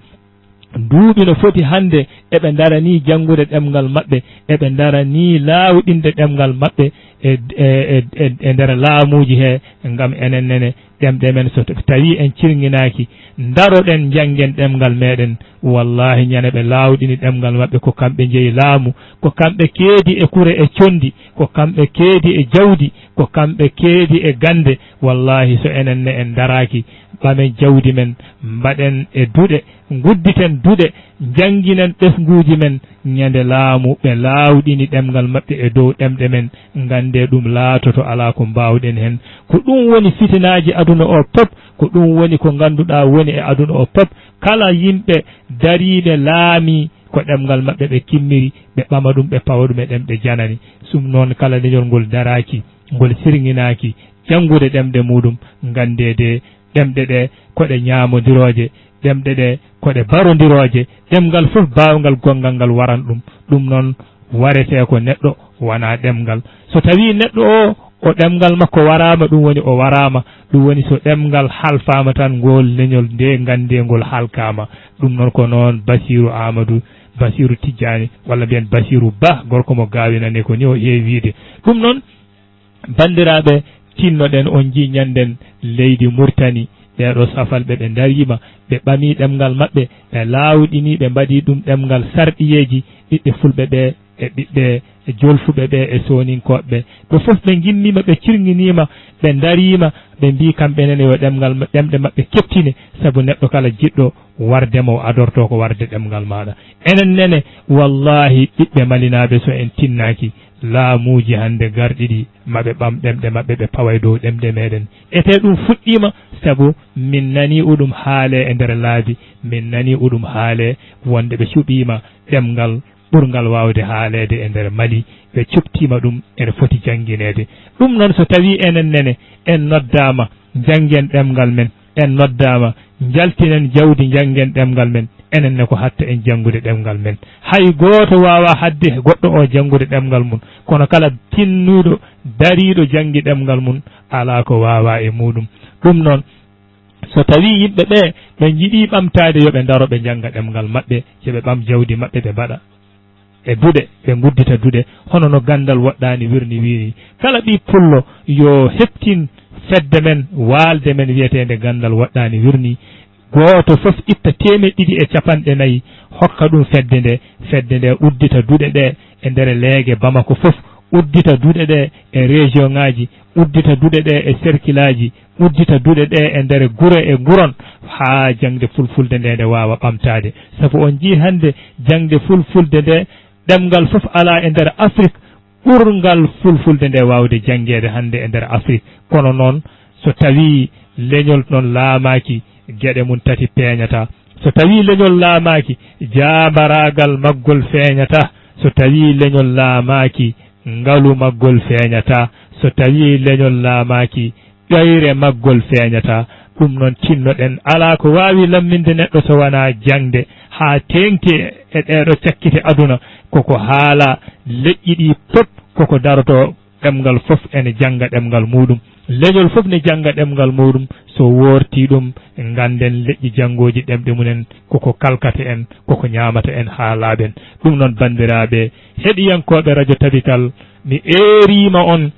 duuɓi no foti hannde eɓe ndaranii janngude ɗemngal maɓɓe, eɓe ndaranii laawɗinde ɗemngal maɓɓe e, e, e, e, e nder laamuuji he, ngam enen nene ɗemɗe men, so t-, tawii en cirŋinaaki, ndaroɗen njanngen ɗemngal meɗen. Wallaahi, ñande ɓe laawɗini ɗemngal maɓɓe, ko kamɓe njeyi laamu, ko kamɓe keedi e kure e conndi, ko kamɓe keedi e jawdi, ko kamɓe keedi e gannde. Wallaahi, so enen ne en ndaraaki, ɓamen jawdi men, mbaɗen e duɗe, ngudditen duɗe, njannginen ɓesnguuji men, ñande laamu ɓe laawɗini ɗemngal maɓɓe e dow ɗemɗe men, nganndee ɗum laatoto alaa ko mbaawɗen heen. Ko ɗum woni fitinaaji aduna o pop, ko ɗum woni ko ngannduɗaa woni e aduna o pop. Kala yimɓe dariiɓe laamii ko ɗemngal maɓɓe ɓe kimmiri, ɓe ɓama ɗum, ɓe pawa ɗum e ɗemɗe janani. Ɗum noon, kala leñol ngol daraaki, ngol sirŋinaaki janngude ɗemɗe muuɗum, nganndee de ɗemɗe ɗe ko ɗe ñaamondirooje, ɗemɗe ɗe ko ɗe barondirooje, ɗemngal fof baawngal gonngal ngal waran ɗum. Ɗum noon, waretee ko neɗɗo, wonaa ɗemngal. So tawii neɗɗo o, o ɗemngal makko waraama, ɗum woni o waraama. Ɗum woni so ɗemngal halfaama tan, ngool leñol nde nganndee ngol halkaama. Ɗum noon ko noon Basiiru Aamadu, Basiiru Tijjaani, walla mbiyen Basiiru Bah, gorko mo Gaawinane ko ni o heewi wiyde. Ɗum noon, banndiraaɓe, tinnoɗen, on njii ñannden leydi Murtani, ɓeeɗo safalɓe ɓe ndariima, ɓe ɓamii ɗemngal maɓɓe, ɓe laawɗinii, ɓe mbaɗii ɗum ɗemngal sarɗiyeeji, ɓiɓɓe fulɓe ɓe e ɓiɓɓe jolfuɓe ɓe e sooninkooɓe ɓe. Ɓe fof ɓe ngimmiima, ɓe cirŋiniima, ɓe ndariima, ɓe mbii kamɓe nene yo ɗemngal ma-, ɗemɗe maɓɓe keɓtine, sabu neɗɗo kala jiɗɗo warde mo adorto ko warde ɗemngal maaɗa. Enen nene, wallaahi, ɓiɓɓe malinaaɓe, so en tinnaaki, laamuuji hannde garɗi ɗi, maɓe ɓam ɗemɗe maɓɓe, ɓe pawa e dow ɗemɗe meɗen. Ete ɗum fuɗɗiima, sabu min nanii oɗum haalee e nder laabi, min nanii oɗum haalee wonde ɓe cuɓiima ɗemngal ɓurngal waawde haaleede e nder Mali, ɓe cuɓtiima ɗum, ene foti janngineede. Ɗum noon, so tawii enen nene en noddaama, njanngen ɗemngal men, en noddaama, njaltinen jawdi, njanngen ɗemngal men, enen ne ko hatta en janngude ɗemngal men. Hay gooto waawaa haɗde goɗɗo o janngude ɗemngal mum, kono kala tinnuɗo, dariiɗo janngi ɗemngal mum, alaa ko waawaa e muuɗum. Ɗum noon, so tawii yimɓe ɓee ɓe njiɗii ɓamtaade, yo ɓe ndaro, ɓe njannga ɗemngal maɓɓe, yo ɓe ɓam jawdi maɓɓe, ɓe mbaɗa e duɗe, ɓe nguddita duɗe, hono no Ganndal Woɗɗaani Wirni wiiri. Kala ɓii pullo yo heptin fedde men, waalde men wiyeteende Ganndal Woɗɗaani Wirni. Gooto fof itta teemeɗɗe ɗiɗi e capanɗe nayi, hokka ɗum fedde nde, fedde nde uddita duɗe ɗe e nder leege Bamako fof, uddita duɗe ɗe e région ŋaaji, uddita duɗe ɗe e cercle aji, uddita duɗe ɗe e nder gure e nguron, haa jaŋde fulfulde nde nde waawa ɓamtaade. Sabu on njii hannde jaŋde fulfulde nde, ɗemngal fof alaa e nder Afrik ɓurngal fulfulde nde waawde janngeede hannde e nder Afrik. Kono noon, so tawii leñol noon laamaaki, geɗe mum tati peeñataa. So tawii leñol laamaaki, jaambaraagal maggol feeñataa. So tawii leñol laamaaki, ngalu maggol feeñataa. So tawii leñol laamaaki, ƴoyre maggol feeñataa. Ɗum noon, tinnoɗen, alaa ko waawi lamminde neɗɗo so wonaa jaŋde, haa teeŋti e ɗeeɗo cakkite aduna, koko haala leƴƴi ɗi pop, koko darotoo, ɗemngal fof ene jannga ɗemngal muuɗum, leñol fof ne jannga ɗemngal muuɗum. So woortii ɗum, ngannden leƴƴi janngooji ɗemɗe mumen, koko kalkata en, koko ñaamata en haa laaɓen. Ɗum noon, banndiraaɓe heɗiyankooɓe Radio Tabital, mi eeriima on,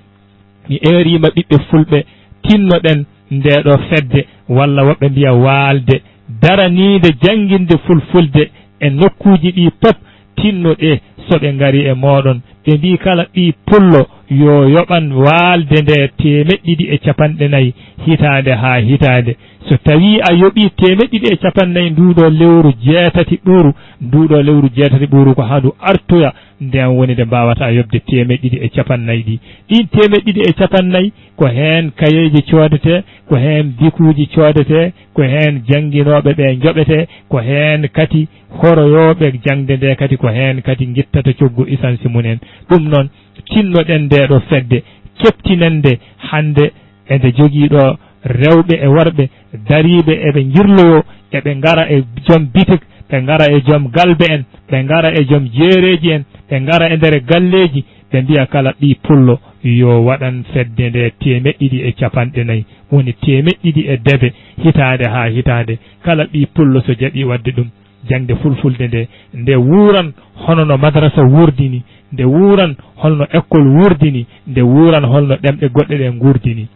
mi eeriima ɓiɓɓe fulɓe, tinnoɗen ndeeɗo fedde, walla woɓɓe mbiya waalde, daraniinde jannginde fulfulde e nokkuuji ɗi pop, tinnoɗe so ɓe ngari e mooɗon, ɓe mbii kala ɓii pullo yo yoɓan waalde nde teemeɗɗe ɗiɗi e capanɗe nayi hitaande haa hitaande. So tawii a yoɓii teemeɗɗe ɗiɗi e capanɗe nayi nduuɗo lewru jeetati ɓuru, nduuɗo lewru jeetati ɓuru ko haa ndu artoya, ndeen woni nde mbaawata yoɓde teemeɗɗe ɗiɗi e capanɗe nayi ɗi. Ɗiin teemeɗɗe ɗiɗi e capanɗe nayi ko heen kayeeji coodetee, ko heen bikuuji coodetee, ko heen jannginooɓe ɓe njoɓetee, ko heen kadi horoyooɓe jaŋde nde kadi ko heen kadi ngittata coggu isansi mum en. Ɗum noon, tinnoɗen ndeeɗo fedde, keɓtinen nde hannde eɗen njogii ɗo rewɓe e worɓe dariiɓe, eɓe njirloyoo, eɓe ngara e joom bitik, ɓe ngara e joom galbe en, ɓe ngara e joom jeereeji en, ɓe ngara e nder galleeji, ɓe mbiya kala ɓii pullo yo waɗan fedde nde teemeɗɗe ɗiɗi e capanɗe nayi, woni teemeɗɗe ɗiɗi e debe, hitaande haa hitaande. Kala ɓii pullo so jaɓii waɗde ɗum, jaŋde fulfulde nde, nde wuuran hono no madrasa wuurdi ni, nde wuuran hono no école wuurdi ni, nde wuuran hono no ɗemɗe goɗɗe ɗe nguurdi ni.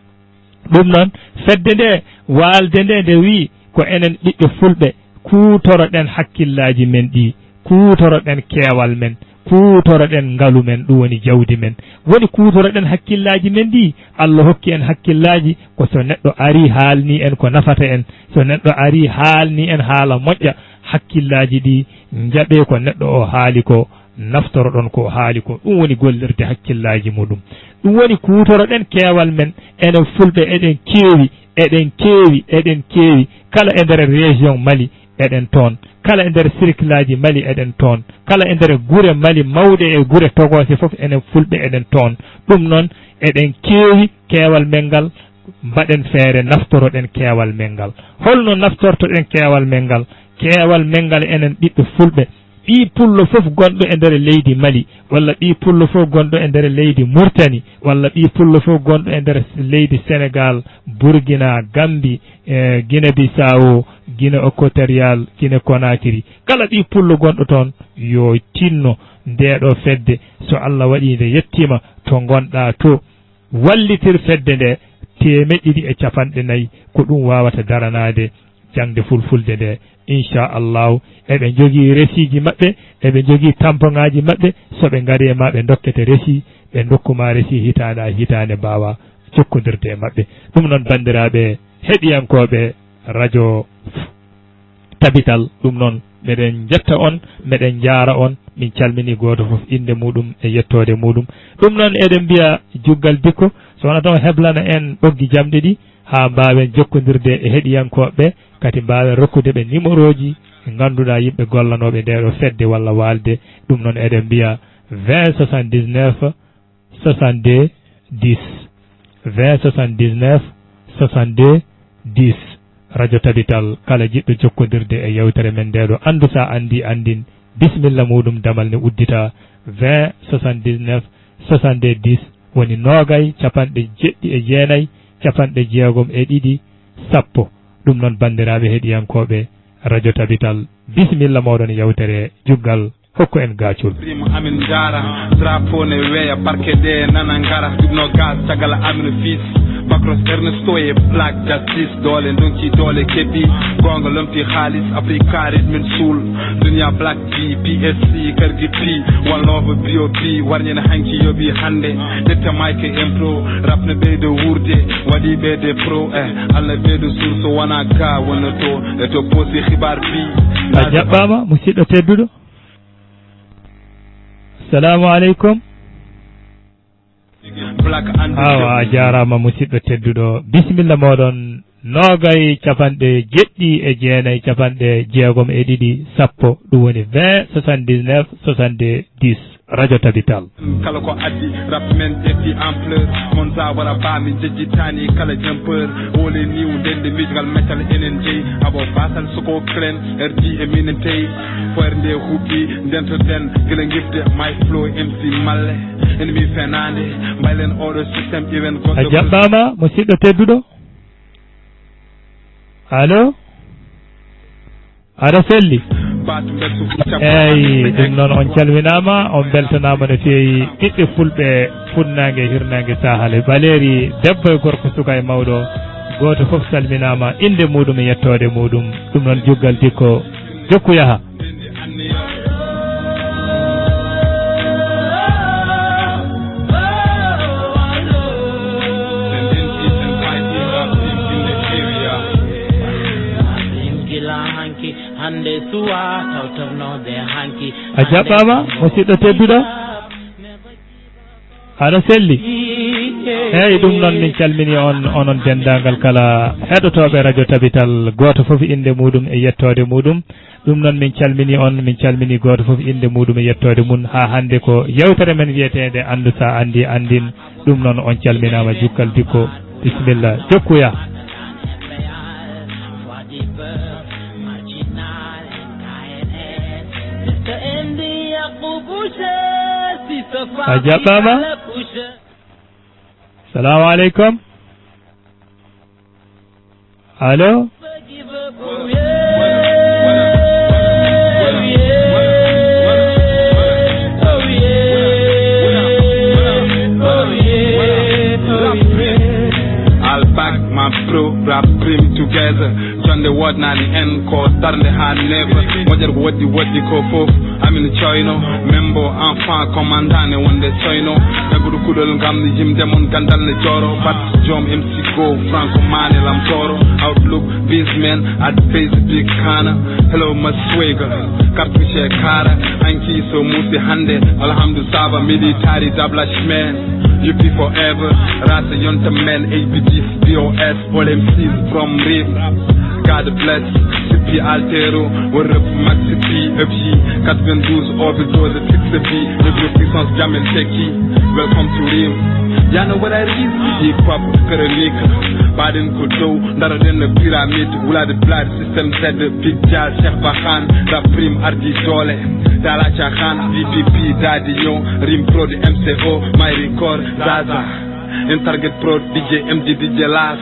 Ɗum noon, fedde nde, waalde nde, nde wiyi ko enen ɓiɓɓe fulɓe, kuutoroɗen hakkillaaji men ɗi, kuutoroɗen keewal men, kuutoroɗen ngalu men, ɗum woni jawdi men. Woni kuutoroɗen hakkillaaji men ɗi, Allah hokki en hakkillaaji, ko so neɗɗo arii haalni en ko nafata en, so neɗɗo arii haalni en haala moƴƴa, hakkillaaji ɗi njaɓee ko neɗɗo o haali ko, naftoroɗon ko o haali ko. Ɗum woni gollirde hakkillaaji muɗum. Ɗum woni kuutoroɗen keewal men, enen fulɓe eɗen keewi, eɗen keewi, eɗen keewi. Kala e nder région Mali eɗen toon, kala e nder cercle aji Mali eɗen toon, kala e nder gure Mali mawɗe e gure togoose fof enen fulɓe eɗen toon. Ɗum noon eɗen keewi, keewal men ngal, mbaɗen feere naftoroɗen keewal men ngal. Holno naftortoɗen keewal men ngal? Keewal men ngal enen ɓiɓɓe fulɓe, ɓii pullo fof gonɗo e nder leydi Mali, walla ɓii pullo fof gonɗo e nder leydi Murtani, walla ɓii pullo fof gonɗo e nder leydi Senegal, Burkina, Gambi, e Guinée Bissau, Guinée Équatoriale, Guinée Conakry. Kala ɓii pullo gonɗo toon yo tinno ndeeɗo fedde, so Allah waɗii nde yettiima to ngonɗaa to, wallitir fedde nde teemeɗɗe ɗiɗi e capanɗe nayi, ko ɗum waawata daranaade jaŋde fulfulde nde. Inchallahu, eɓe njogii resiiji maɓɓe, eɓe njogii tampoŋaaji maɓɓe, so ɓe ngarii e ma ɓe ndokkete resi, ɓe ndokku ma resi hitaande haa hitaande, mbaawa jokkondirde e maɓɓe. Ɗum noon, banndiraaɓe heɗiyankooɓe radio Tabital, ɗum noon, meɗen njetta on, meɗen njaara on, min calminii gooto fof innde muuɗum e yettoode muuɗum. Ɗum noon, eɗen mbiya Juggal Dikko, so wonaa tan o heblana en ɓoggi jamɗe ɗi, haa mbaawen jokkondirde e heɗiyankooɓe ɓe, kadi mbaawen rokkude ɓe numéro ji ɗi ngannduɗaa yimɓe gollanooɓe ndeeɗo fedde walla waalde. Ɗum noon, eɗen mbiya vingt soixante-dix-neuf soixante-deux dix, vingt soixante-dix-neuf soixante-deux dix. Radio Tabital, kala jiɗɗo jokkondirde e yewtere men ndeɗo, anndu sa anndi anndin, bisimilla muɗum, damal ne uddita vingt soixante-dix-neuf soixante-dix, woni noogay, capanɗe jeɗɗi e jeenay, capanɗe jeegom e ɗiɗi, sappo. Ɗum noon, banndiraaɓe heɗiyankooɓe Radio Tabital, bisimilla mooɗon yewtere Juggal. Hokku en gaacol. Primo amin jaara, drapeau ne weeya, parquet ɗe nana ngara. Ɗum no gas, caggal amin fils, Bacros Ernesto e Black Justice. Doole ndonki, doole keɓi, goonga lomti haalis, Africa rit min suul. Dunia Black G, P S C, kargi P, walnooɓe B O B, warñen hanki yoɓi hannde. Ƴetta Mike Impro, rap ne ɓeydo wuurde, waɗi ɓeyde pro, eh, Alla ɓeydo suur so wona ga wonno to, e to poosi xibaar bi. A jaɓɓaama, musidɗo tedduɗo. Salamu aleykum. Awa, a jaaraama, musidɗo tedduɗo. Bisimilla mooɗon, noogay, capanɗe jeɗɗi e jeenay, capanɗe jeegom e ɗiɗi, sappo, ɗum woni vingt soixante-dix-neuf soixante-dix, Radio Tabital. Kala ko addi rap men ƴetti ampleur, mon sa wara ba min jejjitani kala jempeur. Wole niw ndende mijgal metal enen jeyi, abo basal soko clen, R D e minen tey. Foyre nde huɓɓi, ndentoɗen gila gifde, my flow M C malle. Ennemi fenaande, mbaylen oɗo système, iwen goɗɗo. A jaɓɓaama, musidɗo tedduɗo. Allo? Aɗa selli? Eyyi, ɗum noon, on calminaama, on mbeltanaama no feewi. Ɓiɓɓe fulɓe, fuɗnaange, hirnaange, sahale, ɓaleeri, debbo e gorko, suka e mawɗo, gooto fof salminaama, innde muuɗum e yettoode muuɗum. Ɗum noon, Juggal Dikko, jokku yaha. Hannde suwa tawtornooɓe hanki. A jaɓɓaama, musidɗo tedduɗo. Aɗa selli? Eeyi, ɗum noon, min calminii on, onon denndaangal kala heɗotooɓe Radio Tabital, gooto fof innde muuɗum e yettoode muuɗum. Ɗum noon, min calminii on, min calminii gooto fof innde muuɗum e yettoode mum. Haa hannde ko yewtere men wiyeteende Anndu sa anndi anndin. Ɗum noon, on calminaama, Jukkal Dikko. Bisimilla, jokku ya. A jaɓɓaama. Salamu aleykum. Allo? I'll pack my pro rap cream together. Jonde woodnaani en ko darnde haa neefa. Moƴƴere ko woɗɗi woɗɗi ko fof. Amin coyno, membo enfant commandant ne wonde soyno. Taggudu kuɗol ngam yimde mon gandal ne jooro. Bat joom M C go, Franco Mane lam tooro. Outlook, businessman, at base big kana. Hello, my swagger, cartouche kara. Anki so musi hande, alhamdu saba, military, dablashman. U P forever, rasa yonta man, A B Ds, B O S. All M Cs from Rim, God bless, C P Altero, what up, Maxi P, F G, quatre-vingt-douze, overdose, six B, every puissance, Jamel Teki, welcome to Rim. Y'all know what it is, hip hop, chronique, baden kodo, dara den pyramide, wula the blood, system Z, big jazz, Chef Bahan, rap Rim, Ardi Dole, Dala Chahan, V P P, Daddy Young, Rim Pro, the M C O, my record, Zaza. In target pro, D J M D, D J Last.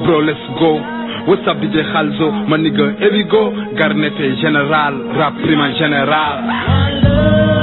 Bro, let's go. What's up, D J Khalzo? My nigga, here we go. Garnet General, rap prima general.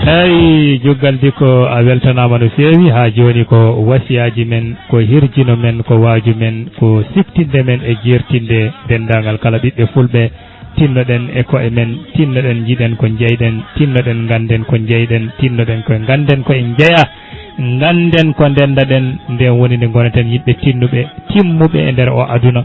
Eyi, Joggal Dikko, a weltanaama no feewi. Haa jooni ko wasiyaaji men, ko hirjino men, ko waaju men, ko siftinde men e jeertinde denndaangal kala ɓiɓɓe Fulɓe. Tinnoɗen e koye men, tinnoɗen njiɗen ko njeyɗen, tinnoɗen ngannden ko njeyɗen, tinnoɗen ko ngannden ko en njeyaa, ngannden ko ndenndaɗen, ndeen woni nde ngonaten yimɓe tinnuɓe, timmuɓe e nder o aduna.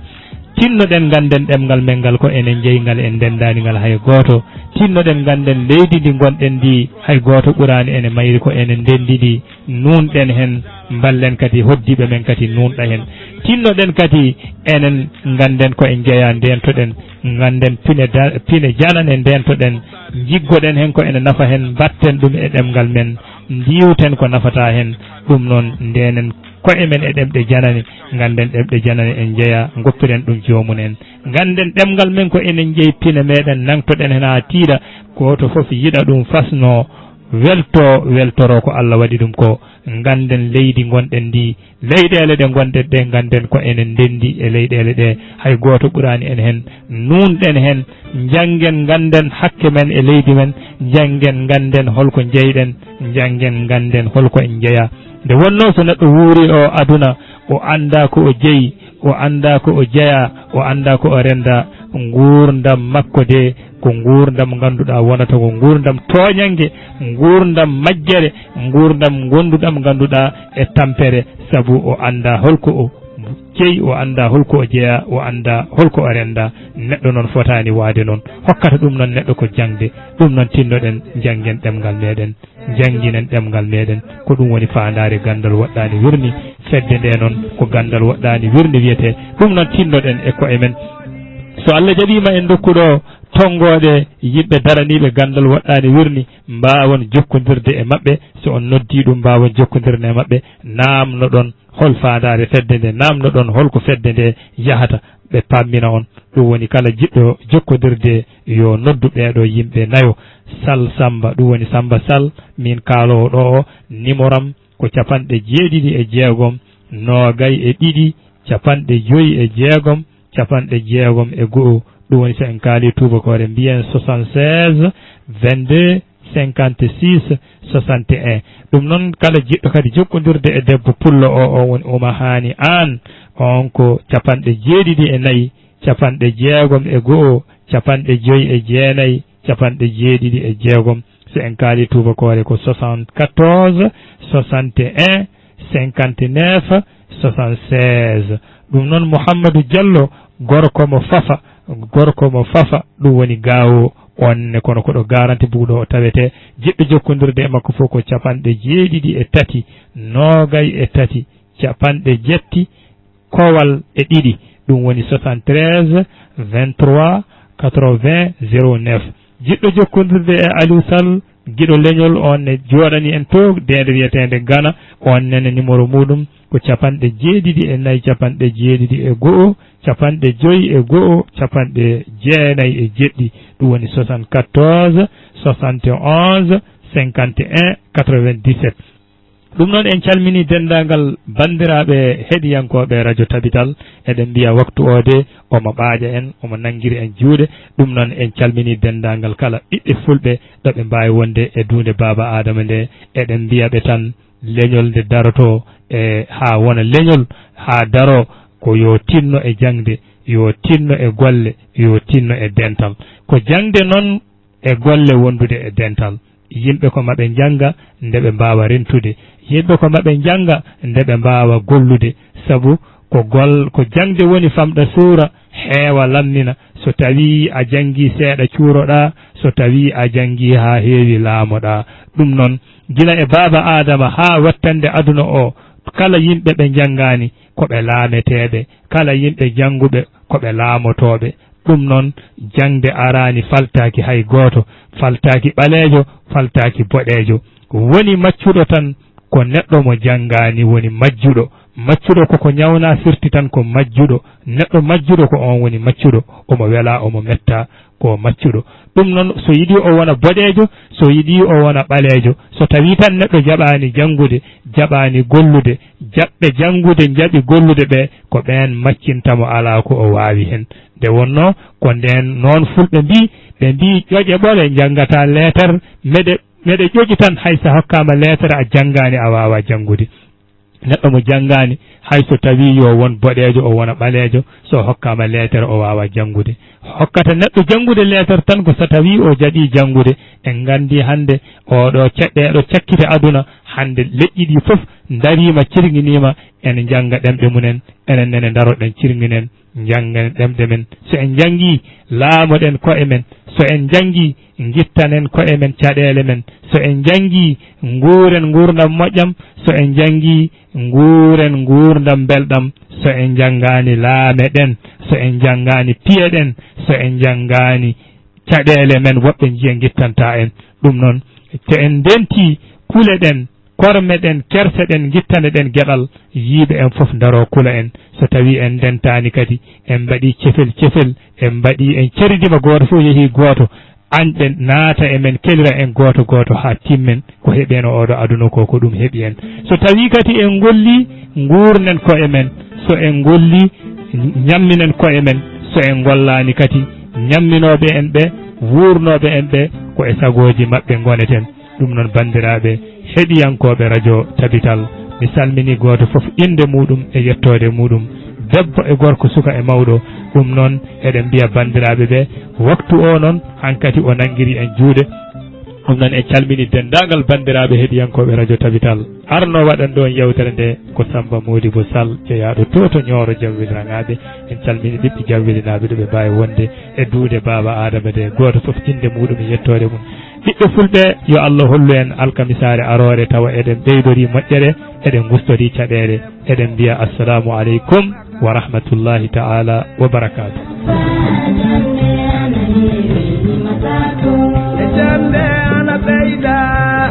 Tinnoɗen ngannden ɗemngal men ngal ko enen njeyi ngal, en ndenndaani ngal hay gooto. Tinnoɗen ngannden leydi ndi ngonɗen ndi hay gooto ɓuraani ene mayri ko enen ndenndi ndi. Nuunɗen heen, mballen kadi hoɗdiiɓe men kadi nuunɗa heen. Tinnoɗen kadi enen ngannden ko en njeyaa, ndeentoɗen, ngannden pine da-, pine janane, ndeentoɗen, njiggoɗen heen ko ene nafa heen, mbaɗten ɗum e ɗemngal men, ndiiwten ko nafata heen. Ɗum noon, ndeenen koye men e ɗemɗe janane, ngannden ɗemɗe janane en njeyaa, ngoppiren ɗum joomum en. Ngannden ɗemngal men ko enen njeyi pine meeɗen, nangtoɗen heen haa tiiɗa, gooto fof yiɗa ɗum fasnoo, weltoo, weltoroo ko Allah waɗi ɗum ko. Ngannden leydi ngonɗen ndi, leyɗeele ɗe ngonɗen ɗe, ngannden ko enen ndenndi e leyɗeele ɗe, hay gooto ɓuraani en heen. Nuunɗen heen, njanngen ngannden hakke men e leydi men, njanngen ngannden holko njeyɗen, njanngen ngannden holko en njeyaa. Nde wonnoo so neɗɗo wuuri o aduna, o anndaa ko o jeyi, o anndaa ko o jeyaa, o anndaa ko o renndaa, nguurndam makko de ko nguurndam ngannduɗaa wonata ko nguurndam tooñannge, nguurndam majjere, nguurndam ngonduɗam ngannduɗaa e tampere, sabu o anndaa holko o jeyi, o anndaa holko o jeyaa, o anndaa holko o renndaa. Neɗɗo noon fotaani waade noon. Hokkata ɗum noon neɗɗo ko jaŋde. Ɗum noon tinnoɗen, njanngen ɗemngal meeɗen, njannginen ɗemngal meeɗen. Ko ɗum woni faandaare ganndal woɗɗaani wirni. Fedde nde noon ko ganndal woɗɗaani wirni wiyetee. Ɗum noon tinnoɗen e koye men. So Allah jaɓiima en ndokkuɗo tonngooɗe yimɓe daraniiɓe ganndal woɗɗaani wirni, mbaawon jokkondirde e maɓɓe. So on noddii ɗum, mbaawon jokkondirde e maɓɓe, naamnoɗon hol faandaare fedde nde, naamnoɗon holko fedde nde yahata, ɓe pammina on. Ɗum woni kala jiɗɗo jokkondirde yo noddu ɓeeɗo yimɓe nayo. Sal Samba, ɗum woni Samba Sal, min kaaloowo ɗo o, numéro am ko capanɗe jeeɗiɗi e jeegom, noogay e ɗiɗi, capanɗe joyi e jeegom, capanɗe jeegom e go'o. Ɗum woni so en kaali tuubakoore mbiyen soixante-seize, vingt-deux, cinquante-six, soixante et un. Ɗum noon, kala jiɗɗo kadi jokkondirde e debbo pullo o, o woni Ouma Hani Aan, on ko capanɗe jeeɗiɗi e nayi, capanɗe jeegom e go'o, capanɗe joyi e jeenayi, capanɗe jeeɗiɗi e jeegom. So en kaali tuubakoore ko soixante-quatorze, soixante et un, cinquante-neuf, soixante-seize. Ɗum noon, Mouhamadou Diallo, gorko mo Fafa, gorko mo Fafa, ɗum woni Gaawo, on ne kono ko ɗo Garanti Buuɗo o tawetee. Jiɗɗo jokkondirde e makko fof ko capanɗe jeeɗiɗi e tati, noogay e tati, capanɗe jetti, kowal e ɗiɗi, ɗum woni soixante-treize, vingt-trois, quatre-vingts, zéro neuf. Jiɗɗo jokkondirde e Aliou Sall, giɗo leñol, on ne jooɗani en to deende wiyeteende Gana, on nene numéro muɗum ko capanɗe jeeɗiɗi e nayi, capanɗe jeeɗiɗi e go'o, capanɗe joyi e go'o, capanɗe jeenayi e jeɗɗi, ɗum woni soixante-quatorze, soixante et onze, cinquante et un, quatre-vingt-dix-sept. Ɗum noon, en calminii denndaangal banndiraaɓe heɗiyankooɓe Radio Tabital. Eɗen mbiya waktu o de omo ɓaaƴa en, omo nanngiri en juuɗe. Ɗum noon, en calminii denndaangal kala ɓiɓɓe fulɓe ɗo ɓe mbaawi wonde e duunde Baaba Aadama nde. Eɗen mbiya ɓe tan, leñol nde darotoo e haa wona leñol, haa daroo, ko yo tinno e jaŋde, yo tinno e golle, yo tinno e dental. Ko jaŋde noon e golle wondude e dental. Yimɓe ko maɓe njannga nde ɓe mbaawa rentude. Yimɓe ko maɓe njannga nde ɓe mbaawa gollude. Sabu ko gol-, ko jaŋde woni famɗa suura, heewa lammina. So tawii a janngii seeɗa cuuroɗaa, so tawii a janngii haa heewi laamoɗaa. Ɗum noon, gila e Baaba Aadama haa wattande aduna o, kala yimɓe ɓe njanngaani ko ɓe laameteeɓe, kala yimɓe jannguɓe ko ɓe laamotooɓe. Ɗum noon, jaŋde araani faltaaki hay gooto, faltaaki ɓaleejo, faltaaki boɗeejo. Woni maccuɗo tan ko neɗɗo mo janngaani woni majjuɗo. Maccuɗo ko ko ñawnaa firti tan ko majjuɗo. Neɗɗo majjuɗo ko oon woni maccuɗo, omo welaa, omo mettaa, ko maccuɗo. Ɗum noon, so yiɗii o wona boɗeejo, so yiɗii o wona ɓaleejo, so tawii tan neɗɗo jaɓaani janngude, jaɓaani gollude, jaɓɓe janngude, njaɓi gollude ɓe, ko ɓeen maccinta mo alaa ko o waawi heen. Nde wonnoo, ko ndeen noon fulɓe mbii, ɓe mbii ƴoƴe ɓole njanngataa leetar, meɗe Meɗe ƴoƴi tan, hay so hokkaama leetere a janngaani, a waawaa janngude. Neɗɗo mo janngaani, hay so tawii yo won boɗeejo, o wona ɓaleejo, so hokkaama leetere, o waawaa janngude. Hokkata neɗɗo janngude leetere tan ko so tawii o jaɓii janngude. En nganndi hannde oo ɗoo ceɗɗeeɗo cakkite aduna, hannde leƴƴi ɗi fof ndariima, cirŋiniima, ene njannga ɗemɗe mum en, enen nene ndaroɗen, cirŋinen, njanngen ɗemɗe men. So en njanngii, laamoɗen ko'e men. So en njanngii, ngittanen ko'e men caɗeele men. So en njanngii, nguuren nguurndam moƴƴam. So en njanngii, nguuren nguurndam mbelɗam. So en njanngaani, laameɗen. So en njanngaani, piyeɗen. So en njanngaani, caɗeele men, woɓɓe njiya, ngittantaa en. Ɗum noon, so en ndentii, kuleɗen, kormeɗen, kerseɗen, ngittaneɗen geɗal yiyɓe en fof, ndaroo kula en. So tawii en ndentaani kadi, en mbaɗii cefel cefel, en mbaɗii, en ceridiima, gooto fof yehii gooto, añɓe naata e men, kelira en gooto gooto haa timmen, ko heɓi en oo ɗoo aduna ko, ko ɗum heɓi en. So tawii kadi en ngollii, nguurnen ko'e men. So en ngollii, ñamminen ko'e men. So en ngollaani kadi, ñamminooɓe en ɓe, wuurnooɓe en ɓe, ko e sagooji maɓɓe ngoneten. Ɗum noon, banndiraaɓe heɗiyankooɓe radio Tabital, mi salminii gooto fof innde muuɗum e yettoode muuɗum, debbo e gorko, suka e mawɗo. Ɗum noon, eɗen mbiya banndiraaɓe ɓe, waktu o noon hankadi o nanngirii en juuɗe. Ɗum noon, en calminii denndaangal banndiraaɓe heɗiyankooɓe radio Tabital. Arno waɗande on yeewtere nde ko Sammba Moodibo Sal, jeyaaɗo to to Ñooro Jawwel Raŋaaɓe. En calminii ɓiɓɓe Jawwelinaaɓe ɗo ɓe mbaawi wonde e duude Baaba Aadama nde, gooto fof innde muuɗum e yettoode mum. Ɓiɓɓe Fulɓe, yo Allah hollu en alkamisaare aroore tawa eɗen ɓeydorii moƴƴere, eɗen ngustorii caɗeele. Eɗen mbiya assalaamu aleykum wa rahmatullaahi ta'aalaa wa barakaatuh.